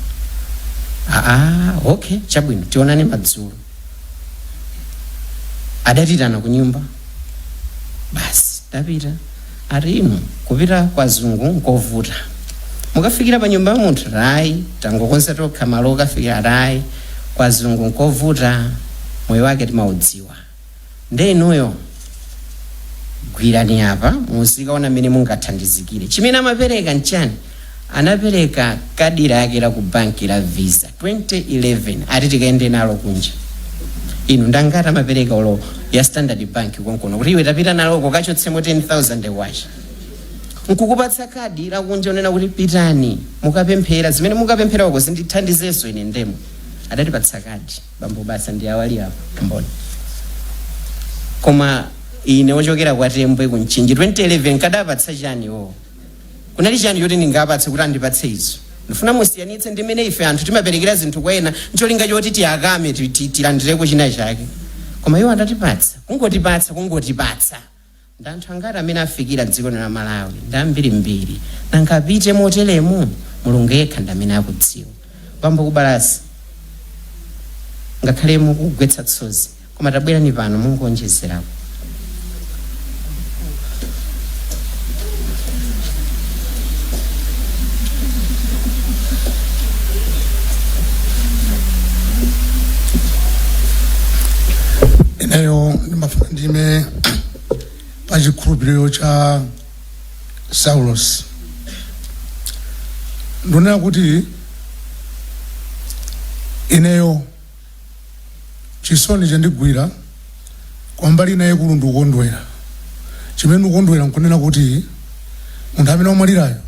Aa, okay, chabwino, tionane madzulo. Adatitana ku nyumba, basi tapita. Ati, "Inu, kupita kwa zungu nkovuta, mukafikira pa nyumba ya munthu rayi, tangokonza tokha malo okafikira rayi. Kwa zungu nkovuta, moyo wake timaudziwa. Nde inuyo gwirani apa, muzikaona mmene mungathandizikire." Chimene amapereka nchani? Anapereka kadi lake la ku banki la Visa 2011, ati tikayende nalo kunja. Inu, ndangati amapereka ulo ya Standard Bank konkono kuti iwe tapita naloko kachotsemo 10,000 kwacha, nkukupatsa kadi lakunja unena kuti pitani mukapemphera, zimene mukapemphera uko zindithandizenso ine ndemo. Adatipatsa kadi bambo basa ndi awali apo mboni. Koma ine wochokera kwa Tembwe ku Mchinji 2011 kadapatsa chani wo? Kunali chani choti ndingapatse kuti andipatse izo? Ndifuna musiyanitse ndi mmene ife anthu timaperekera zinthu kwa ena ncholinga choti tiyakame, tilandireko china chake. Koma iwo adatipatsa, kungotipatsa, kungotipatsa. Ndi anthu angati amene afikira dziko la Malawi? Ndi ambirimbiri. Nanga apite moteremu? Mulungu yekha ndi amene akudziwa. Bambo Kubalasi, ngakhale mukugwetsa tsozi, koma tabwerani pano mungonjezerako. Ndime pa chikhulupiriro cha Saulos. Ndionera kuti ineyo chisoni chandigwira kwambali naye kulu ndikukondwera. Chimene ndikukondwera nkunena kuti munthu amene wamwalirayo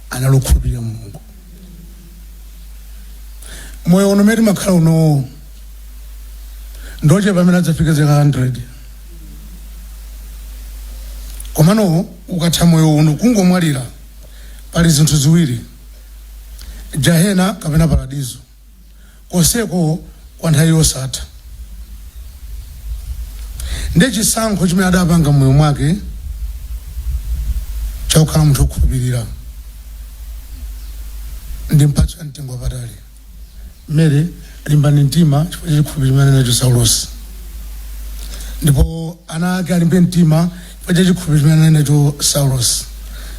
analokhulupirira Mulungu. Moyo uno umene timakhala uno ndochepa amene adzafika zaka 100, komano ukatha moyo uno, kungomwalira, pali zinthu ziwiri: jahena kapena paradizo, konseko kwa nthawi yosatha. Ndi chisankho chimene adapanga mmoyo mwake chakukhala munthu wokhulupirira ndi mphatso ya mtengo wapatali. Mmere limbani mtima chifukwa cha chikhulupiriro chimene nacho Saulosi, ndipo ana ake alimbe mtima chifukwa cha chikhulupiriro chimene anali nacho Saulosi.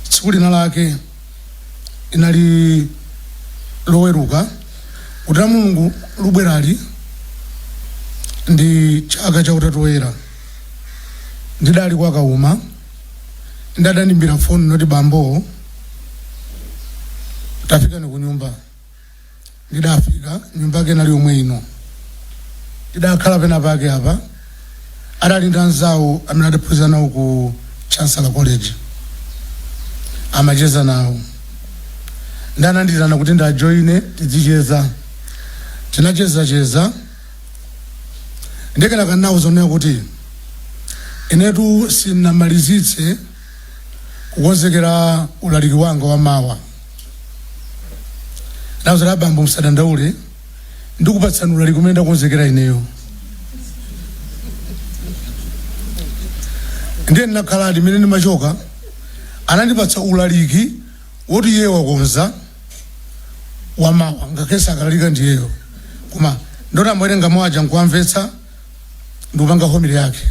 Tsiku lina lake inali Loweruka, kuti la Mulungu lubwerali ndi chaka cha Utatu Woyera. Ndidali kwa Kauma, ndadandimbira foni noti, "Bambo, tafikani ku nyumba." Ndidafika, nyumba yake inali yomwe ino. Ndidakhala pena pake apa, adali ndi anzawo amene adaphunzira nawo ku Chancellor College, amacheza nawo. Ndanandizana kuti ndajoine tidzicheza. Tinachezacheza, ndikenaka nawo zonena kuti inetu sinamalizitse kukonzekera ulaliki wanga wa mawa. Nawuzala, "Abambo, musadandaule, ndikupatsani ulaliki umene ndakonzekera ineyo." Ndiye ndinakhaladi. Imene ndimachoka anandipatsa ulaliki woti iye wakonza wamawa, ngakhale sakalalika ndiyeyo, koma ndoti amawerenga mawaja nkuwamvetsa ndikupanga homily yake.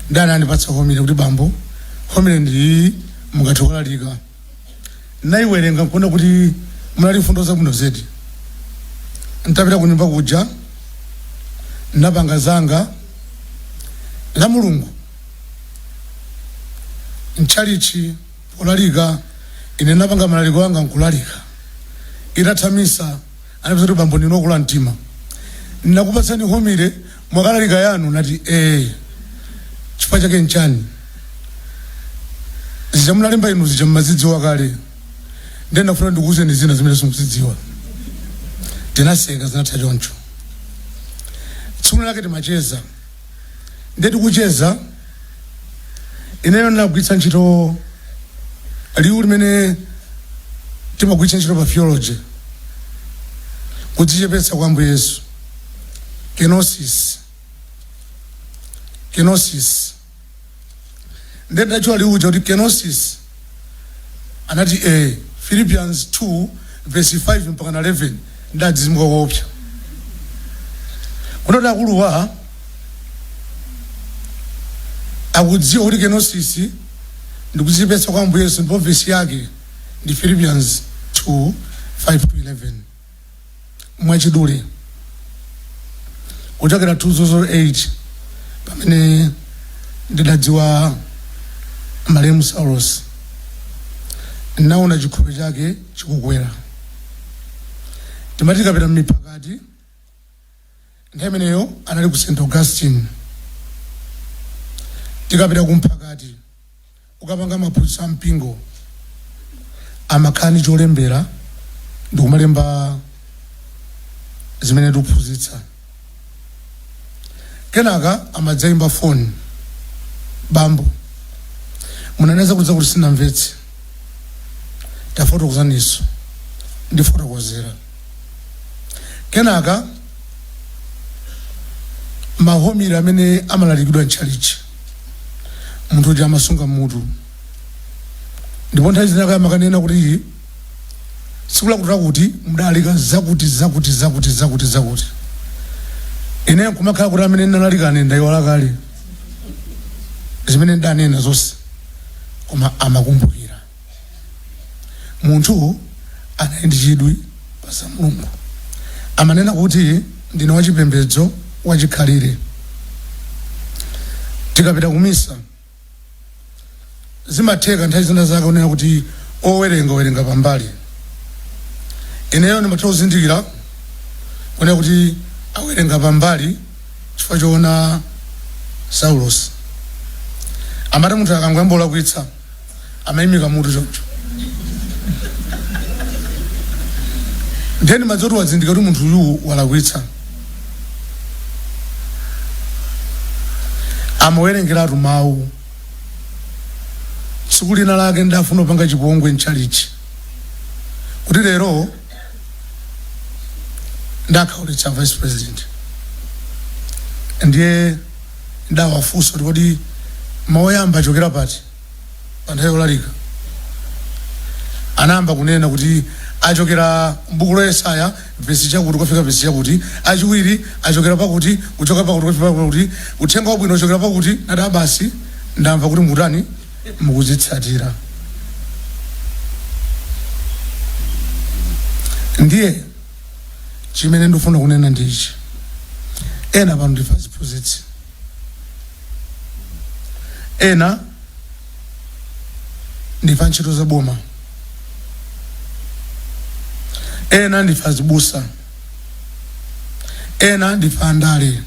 Ndi anandipatsa homily kuti, "Bambo, homily ndi iyi, mungathe kulalika." Nayiwerenga nkuona kuti munali mfundo zabwino zedi. Ntapita ku nyumba kuja ndapanga zanga. La Mulungu mchalichi polalika, ine napanga malaliko anga nkulalika. Itatha misa anapeza kuti, "Bambo, ndinu okula mtima, ndinakupatsani homily, mwakalalika yanu." Nati, "Eh, chifukwa chake nchani? Zija munalemba inu zija mmazidziwa kale, ndiye ndafuna ndikuwuzeni zina zimene simukuzidziwa." Tinaseka, zinatha choncho. Tsiku lake timacheza, ndiye tikucheza ineyo ndinagwiritsa ntchito liwu limene timagwiritsa ntchito pa theology, kudzichepetsa kwa Ambuye Yesu, kenosis, kenosis. Ndiye ndachula liwu kuti kenosis, anati, "Eh, Philippians 2 verse 5 mpaka na 11." Ndadzizimuka koopsa kunoti akuluwa akudziwa kuti kenosis ndikudzichepetsa kwa Ambuye Yesu, ndipo vesi yake ndi Philippians 2 5 to 11. Mwachidule, kuchokera 2008 pamene ndidadziwa malemu Saulos, naona chikhulupiriro chake chikukwera. Timati tikapita m'miphakati, nthawi imeneyo anali ku St Augustine, tikapita kumphakati ukapanga maphunzitso a mpingo, amakhala ndi cholembera ndikumalemba zimene tikuphunzitsa. Kenaka amadzayimba foni, "Bambo, munaneza kudza kuti sinamvetse, tafotokozaniso." Ndifotokozera. Kenaka mahomili amene amalalikidwa mtchalichi, munthu uja amasunga mutu, ndipo nthawi zinaka amakanena kuti tsiku lakuti lakuti mudalika zakuti zakuti zakuti zakuti zakuti. Ine nkumakhala kuti amene ndinalalika ndayiwala kale zimene ndanena zonse, koma amakumbukira. Munthu anali ndi chidwi pa za Mulungu. Amanena kuti, "Ndine wachipembedzo wachikhalire." Tikapita kumisa, zimatheka nthawi zina zake unena kuti owerenga werenga pambali. Ineyo ndimatha kuzindikira kunena kuti awerenga pambali chifukwa choona Saulos. Amati munthu akangoyamba kulakwitsa, amayimika mutu choncho. Ndiye ndimadziwa kuti wazindikira kuti munthu uyu walakwitsa. Amawerengeratu mawu. Tsiku lina lake ndafuna kupanga chipongwe mchalichi, kuti lero ndakhaulitsa vice president. Ndiye ndawafunsa kuti, kodi mawu oyamba achokera pati pa nthawi yolalika? Anayamba kunena kuti achokera m'buku la Yesaya, vesi chakuti kufika vesi chakuti, achiwiri achokera pakuti, kuchoka pakuti kufika pakuti, uthenga wabwino uchokera pakuti. Nada basi, ndamva kuti mukutani, mukuzitsatira. Ndiye chimene ndifuna kunena ndichi: ena pano ndife aziphunzitsi, ena ndife antchito za boma, ena ndife azibusa, ena ndife andale.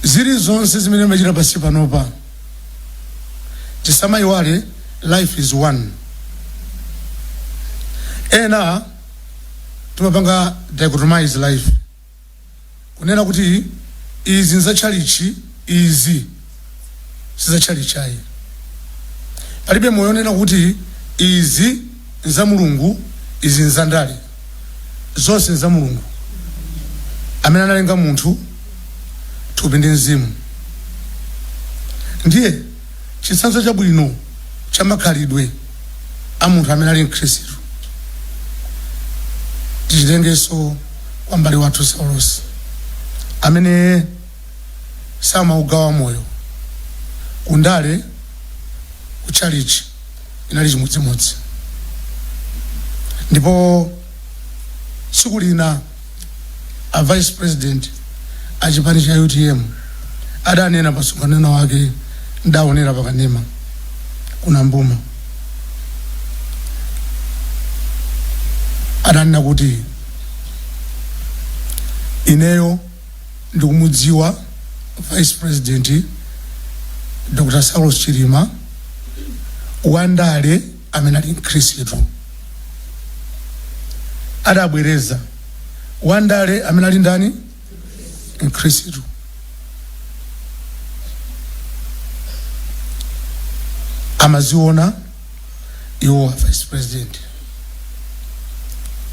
Zilizonse zimene machita pasi panopa, tisamayiwale, life is one. Ena timapanga dichotomize life, kunena kuti izi nzatchalichi, izi sizatchalichi. Ayi, palibe moyo onena kuti izi nza Mulungu, izi nzandale. Zonse nza Mulungu amene analenga munthu, thupi ndi mzimu. Ndiye chitsanzo chabwino cha makhalidwe a munthu amene ali mkhristu tichitengenso kwa mbale wathu Saulos, amene samaugawa moyo kundale, kutchalichi inali chimodzimodzi. Ndipo tsiku lina a vice president a chipani cha UTM adanena pa msonkhano wake, ndaonera pakanema kuna Mbuma, adanena kuti ineyo ndikumudziwa vice president Dr Saulos Chilima, wandale amene ali mkhristu. Adabwereza, wandale amene ali ndani? Mkhristu. Amaziona iwo a vice president.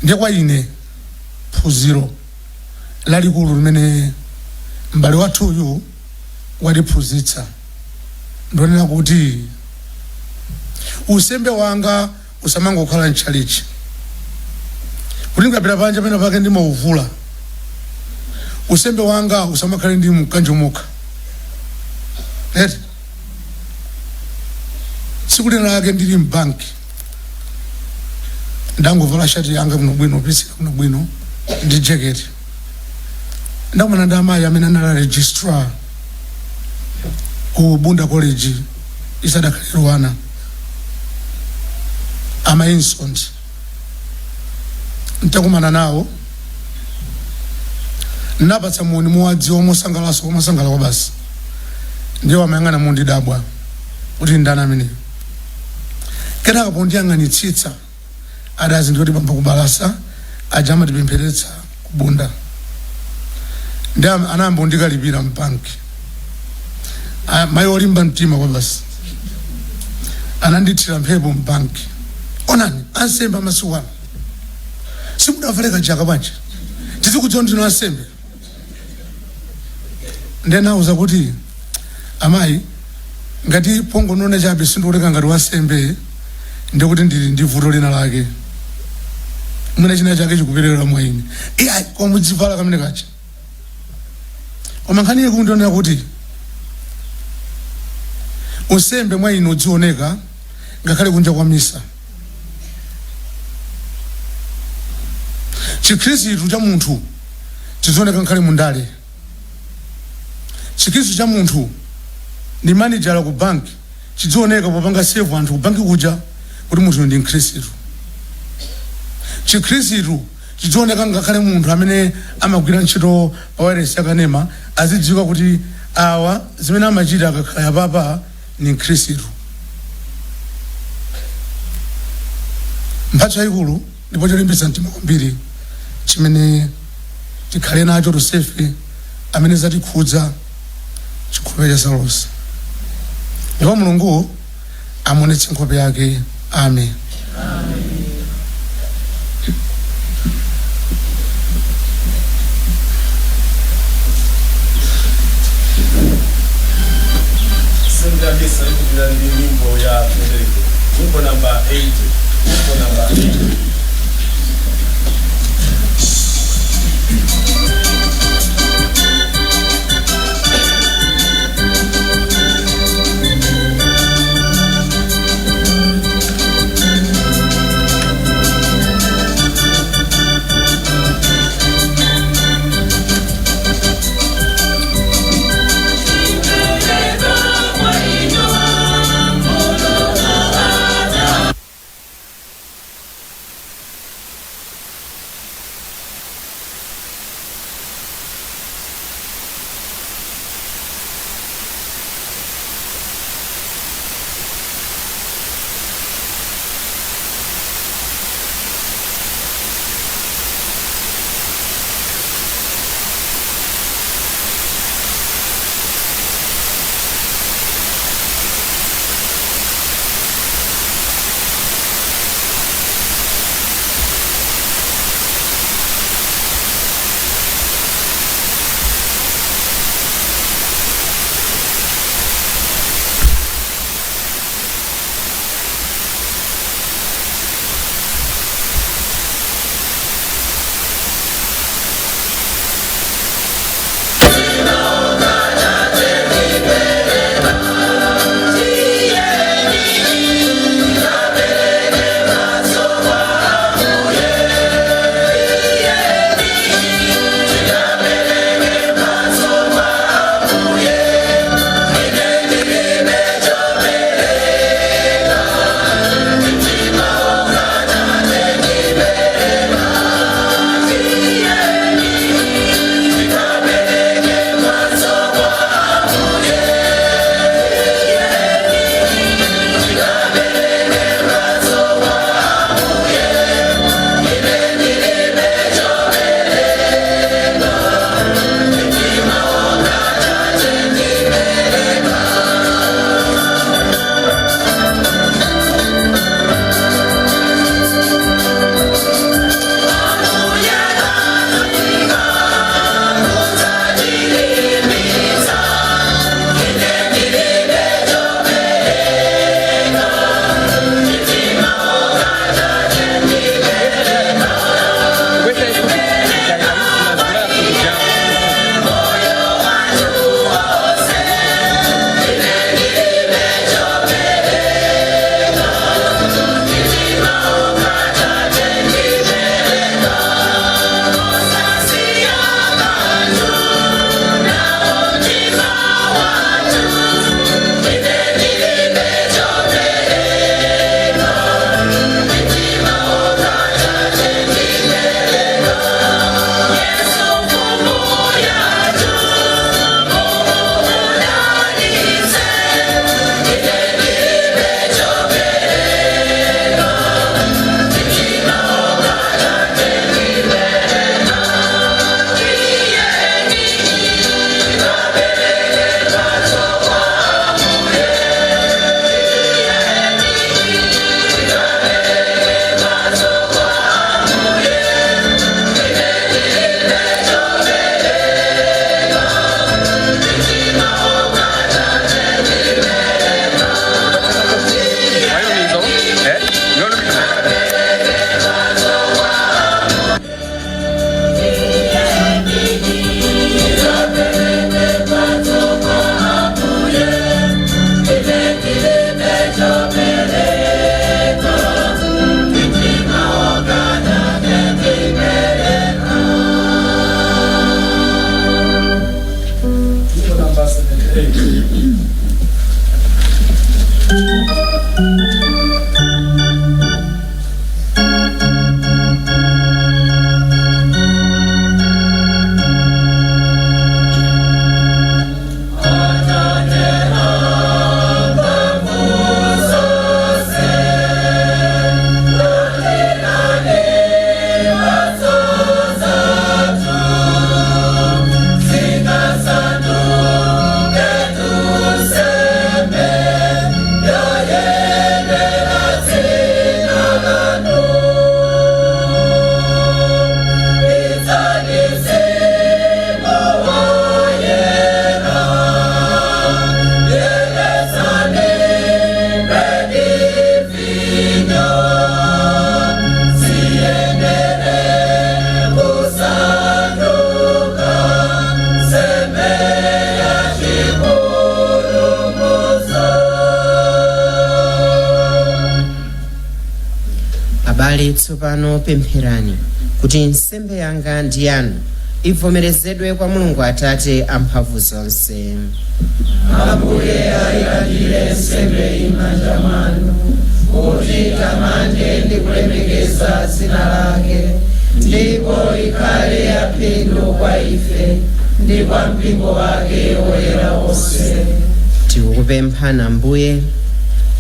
Ndiye kwa ine phunziro lalikulu limene m'bale wathuyu watiphunzitsa ndonena kuti unsembe wanga usamangokhala mtchalichi, kuti ndikapita panja pena pake ndimauvula. Unsembe wanga usamakhale ndi mkanjo mokha eti. Tsiku lina lake ndili mbanki, ndangovala shati yanga bwinobwino, pisika bwinobwino ndi jaketi, ndakumana ndi amayi amene anali registrar ku Bunda College isadakhale LUANAR, amayi Nsonthi. Ntakumana nawo, napatsa moni mowadziwa, mosangalasa, komasangala kwa basi. Ndiye amayang'ana mondidabwa kuti ndani ameneyo. Kenaka pondiyang'anitsitsa adazindikira kuti bambo Kubalasa aja amatipempheretsa kubunda. Ndi anayamba kundikalipira mbanki. Mayi olimba mtima kwa basi, anandithira mphepo mbanki: "Onani, ansembe amasiku ano, simudavale kajaka bwanji? Tizikudziwa ndinu ansembe?" Ndenauza kuti, "Amayi, ngati pongonona chabe sindikuoneka ngati wansembe, ndikuti ndili ndi vuto lina lake, mwina china chake chikuperewera mwa ine." "Iyayi, koma mudzivala kamene kacha." Koma nkhani iyi kundionera kuti unsembe mwa inu udzioneka ngakhale kunja kwa misa. Chikhristu cha munthu chizioneka ngakhale mundale. Chikhristu cha munthu Ndi manijala ku banki, chidzioneka popanga serve anthu ku banki kuja kuti munthu ndi mkhristu. Chikhristu chidzioneka ngakhale munthu amene amagwira ntchito pa wireless yakanema azidziwika kuti awa zimene amachita akakhala apapa ni mkhristu. Mphatso yayikulu ndipo cholimbitsa mtima kwambiri chimene tikhale nacho tonsefe amene zatikhudza chikhulupiriro cha Saulos, ndipo Mulungu amuonetse nkhope yake. Amen. Nsembe ya misa ikupita ndi nyimbo ya Federico, nyimbo namba 80, nyimbo namba 80. Abale, tsopano pempherani kuti nsembe yanga ndi yanu ivomerezedwe kwa Mulungu Atate amphamvu zonse. Ambuye ayilandire nsembe m'manja mwanu kuti tamande ndi kulemekeza dzina lake, ndipo ikhale yaphindu kwa ife ndi kwa mpingo wake woyera wonse. Tikukupemphani Ambuye,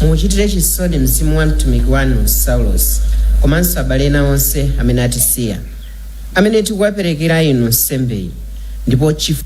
muchitire chisoni mzimu wa mtumiki wanu Saulos komanso abale ena onse amene atisiya, amene tikuwaperekera inu nsembeyi, ndipo chifu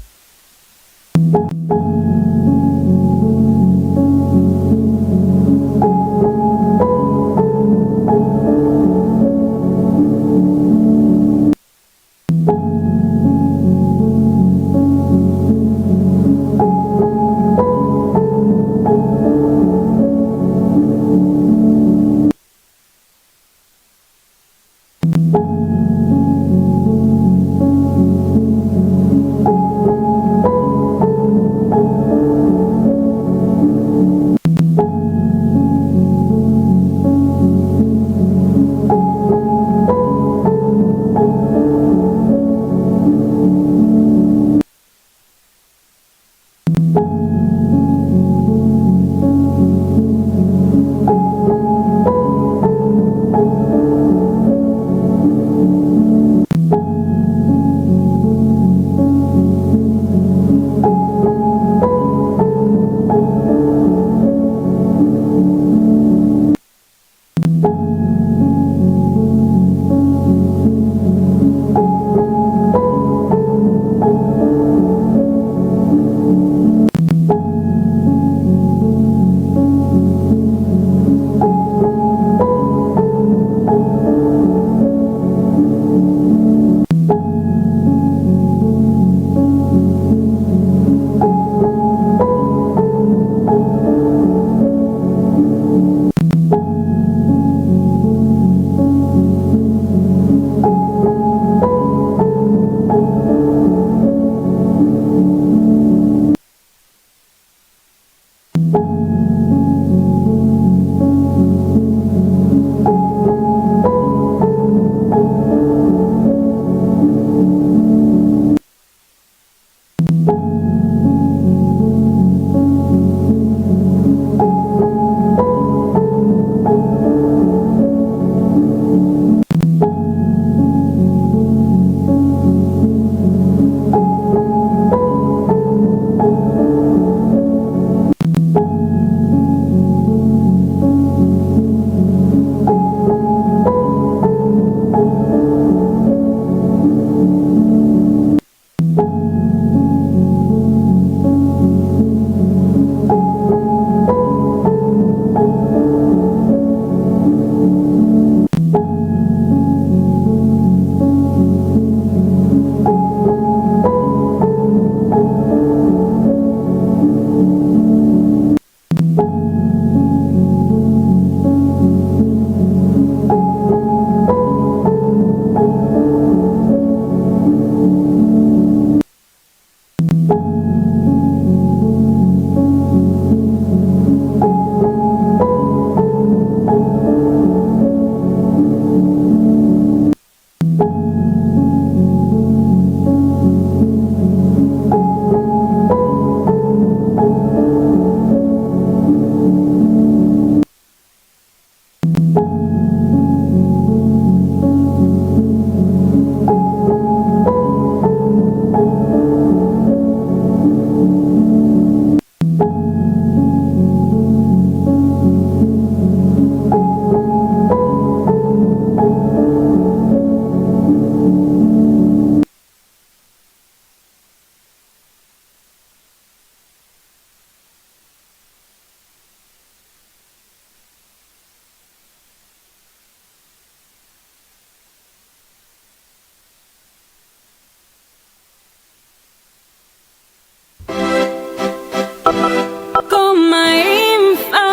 Koma imfa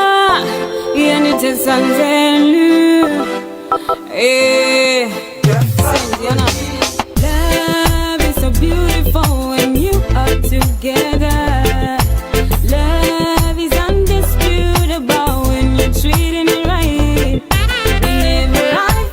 yanitsanzenu. Eh, love is so beautiful when you are together. Love is undisputable when you're treating me right. Whenever I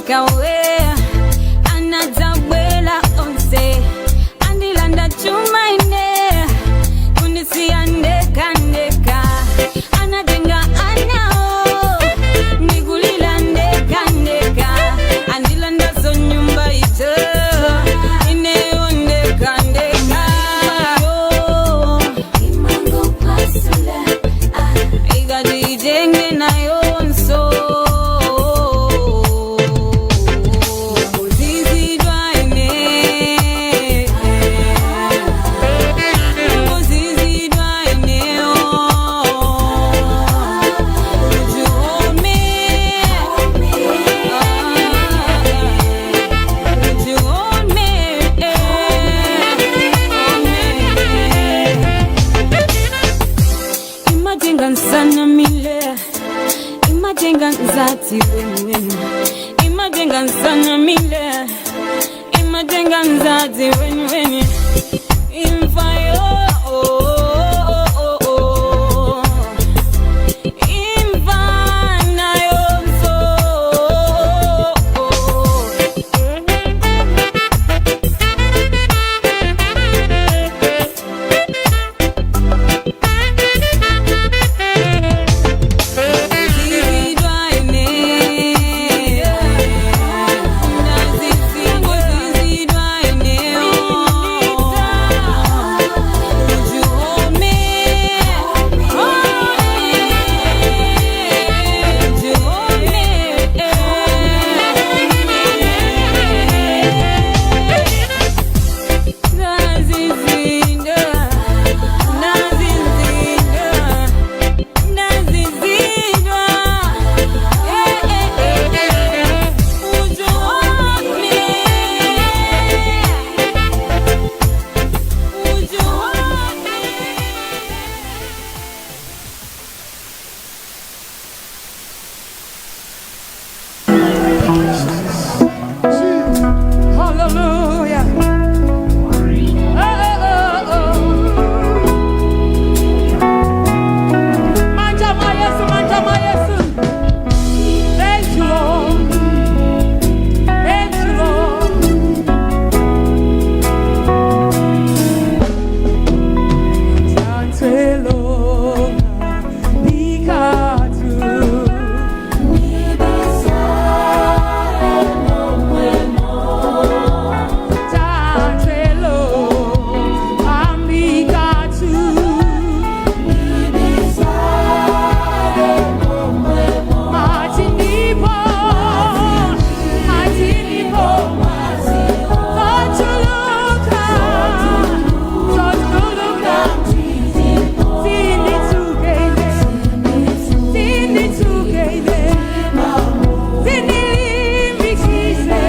Ndekawe anadzabwela onse andilanda chumaine kundisiya ndekandeka anatenga anao nikulila ndekandeka andilanda so nyumba ito ineyo ndekandeka ikati itenge nayo nso Ngozizidwa ine Ngozizidwa ine Would you hold me? Would you hold me? Imajenga nsana mile Imajenga nzati wenu Imajenga nsana mile Imajenga nzati wenu wenu Imfayo oh, oh, oh, oh. Imvana yonso Zizidwa ine Zizidwa ine Would you hold me? Would you hold me? Nazizinda, nazizinda, nazizindwa. Eh, eh, eh, eh. Would you hold me? Would you hold me? Hallelujah. Oh, oh, oh, oh. Manja mwa Yesu, manja mwa Yesu. Thank you, Lord. Thank you, Lord. Tantelonga nikatu. Tatelo ambikatu. Matinipo, matinipo, Totuluka, totuluka. Tinditsukele, tinditsukele, tindilimbikise.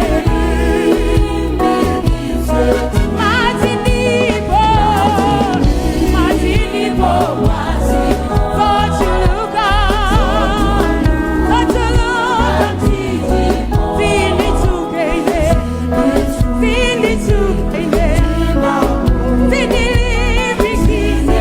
Matinipo, matinipo, totuluka, totuluka. Tinditsukele, tinditsukele, tindilimbikise.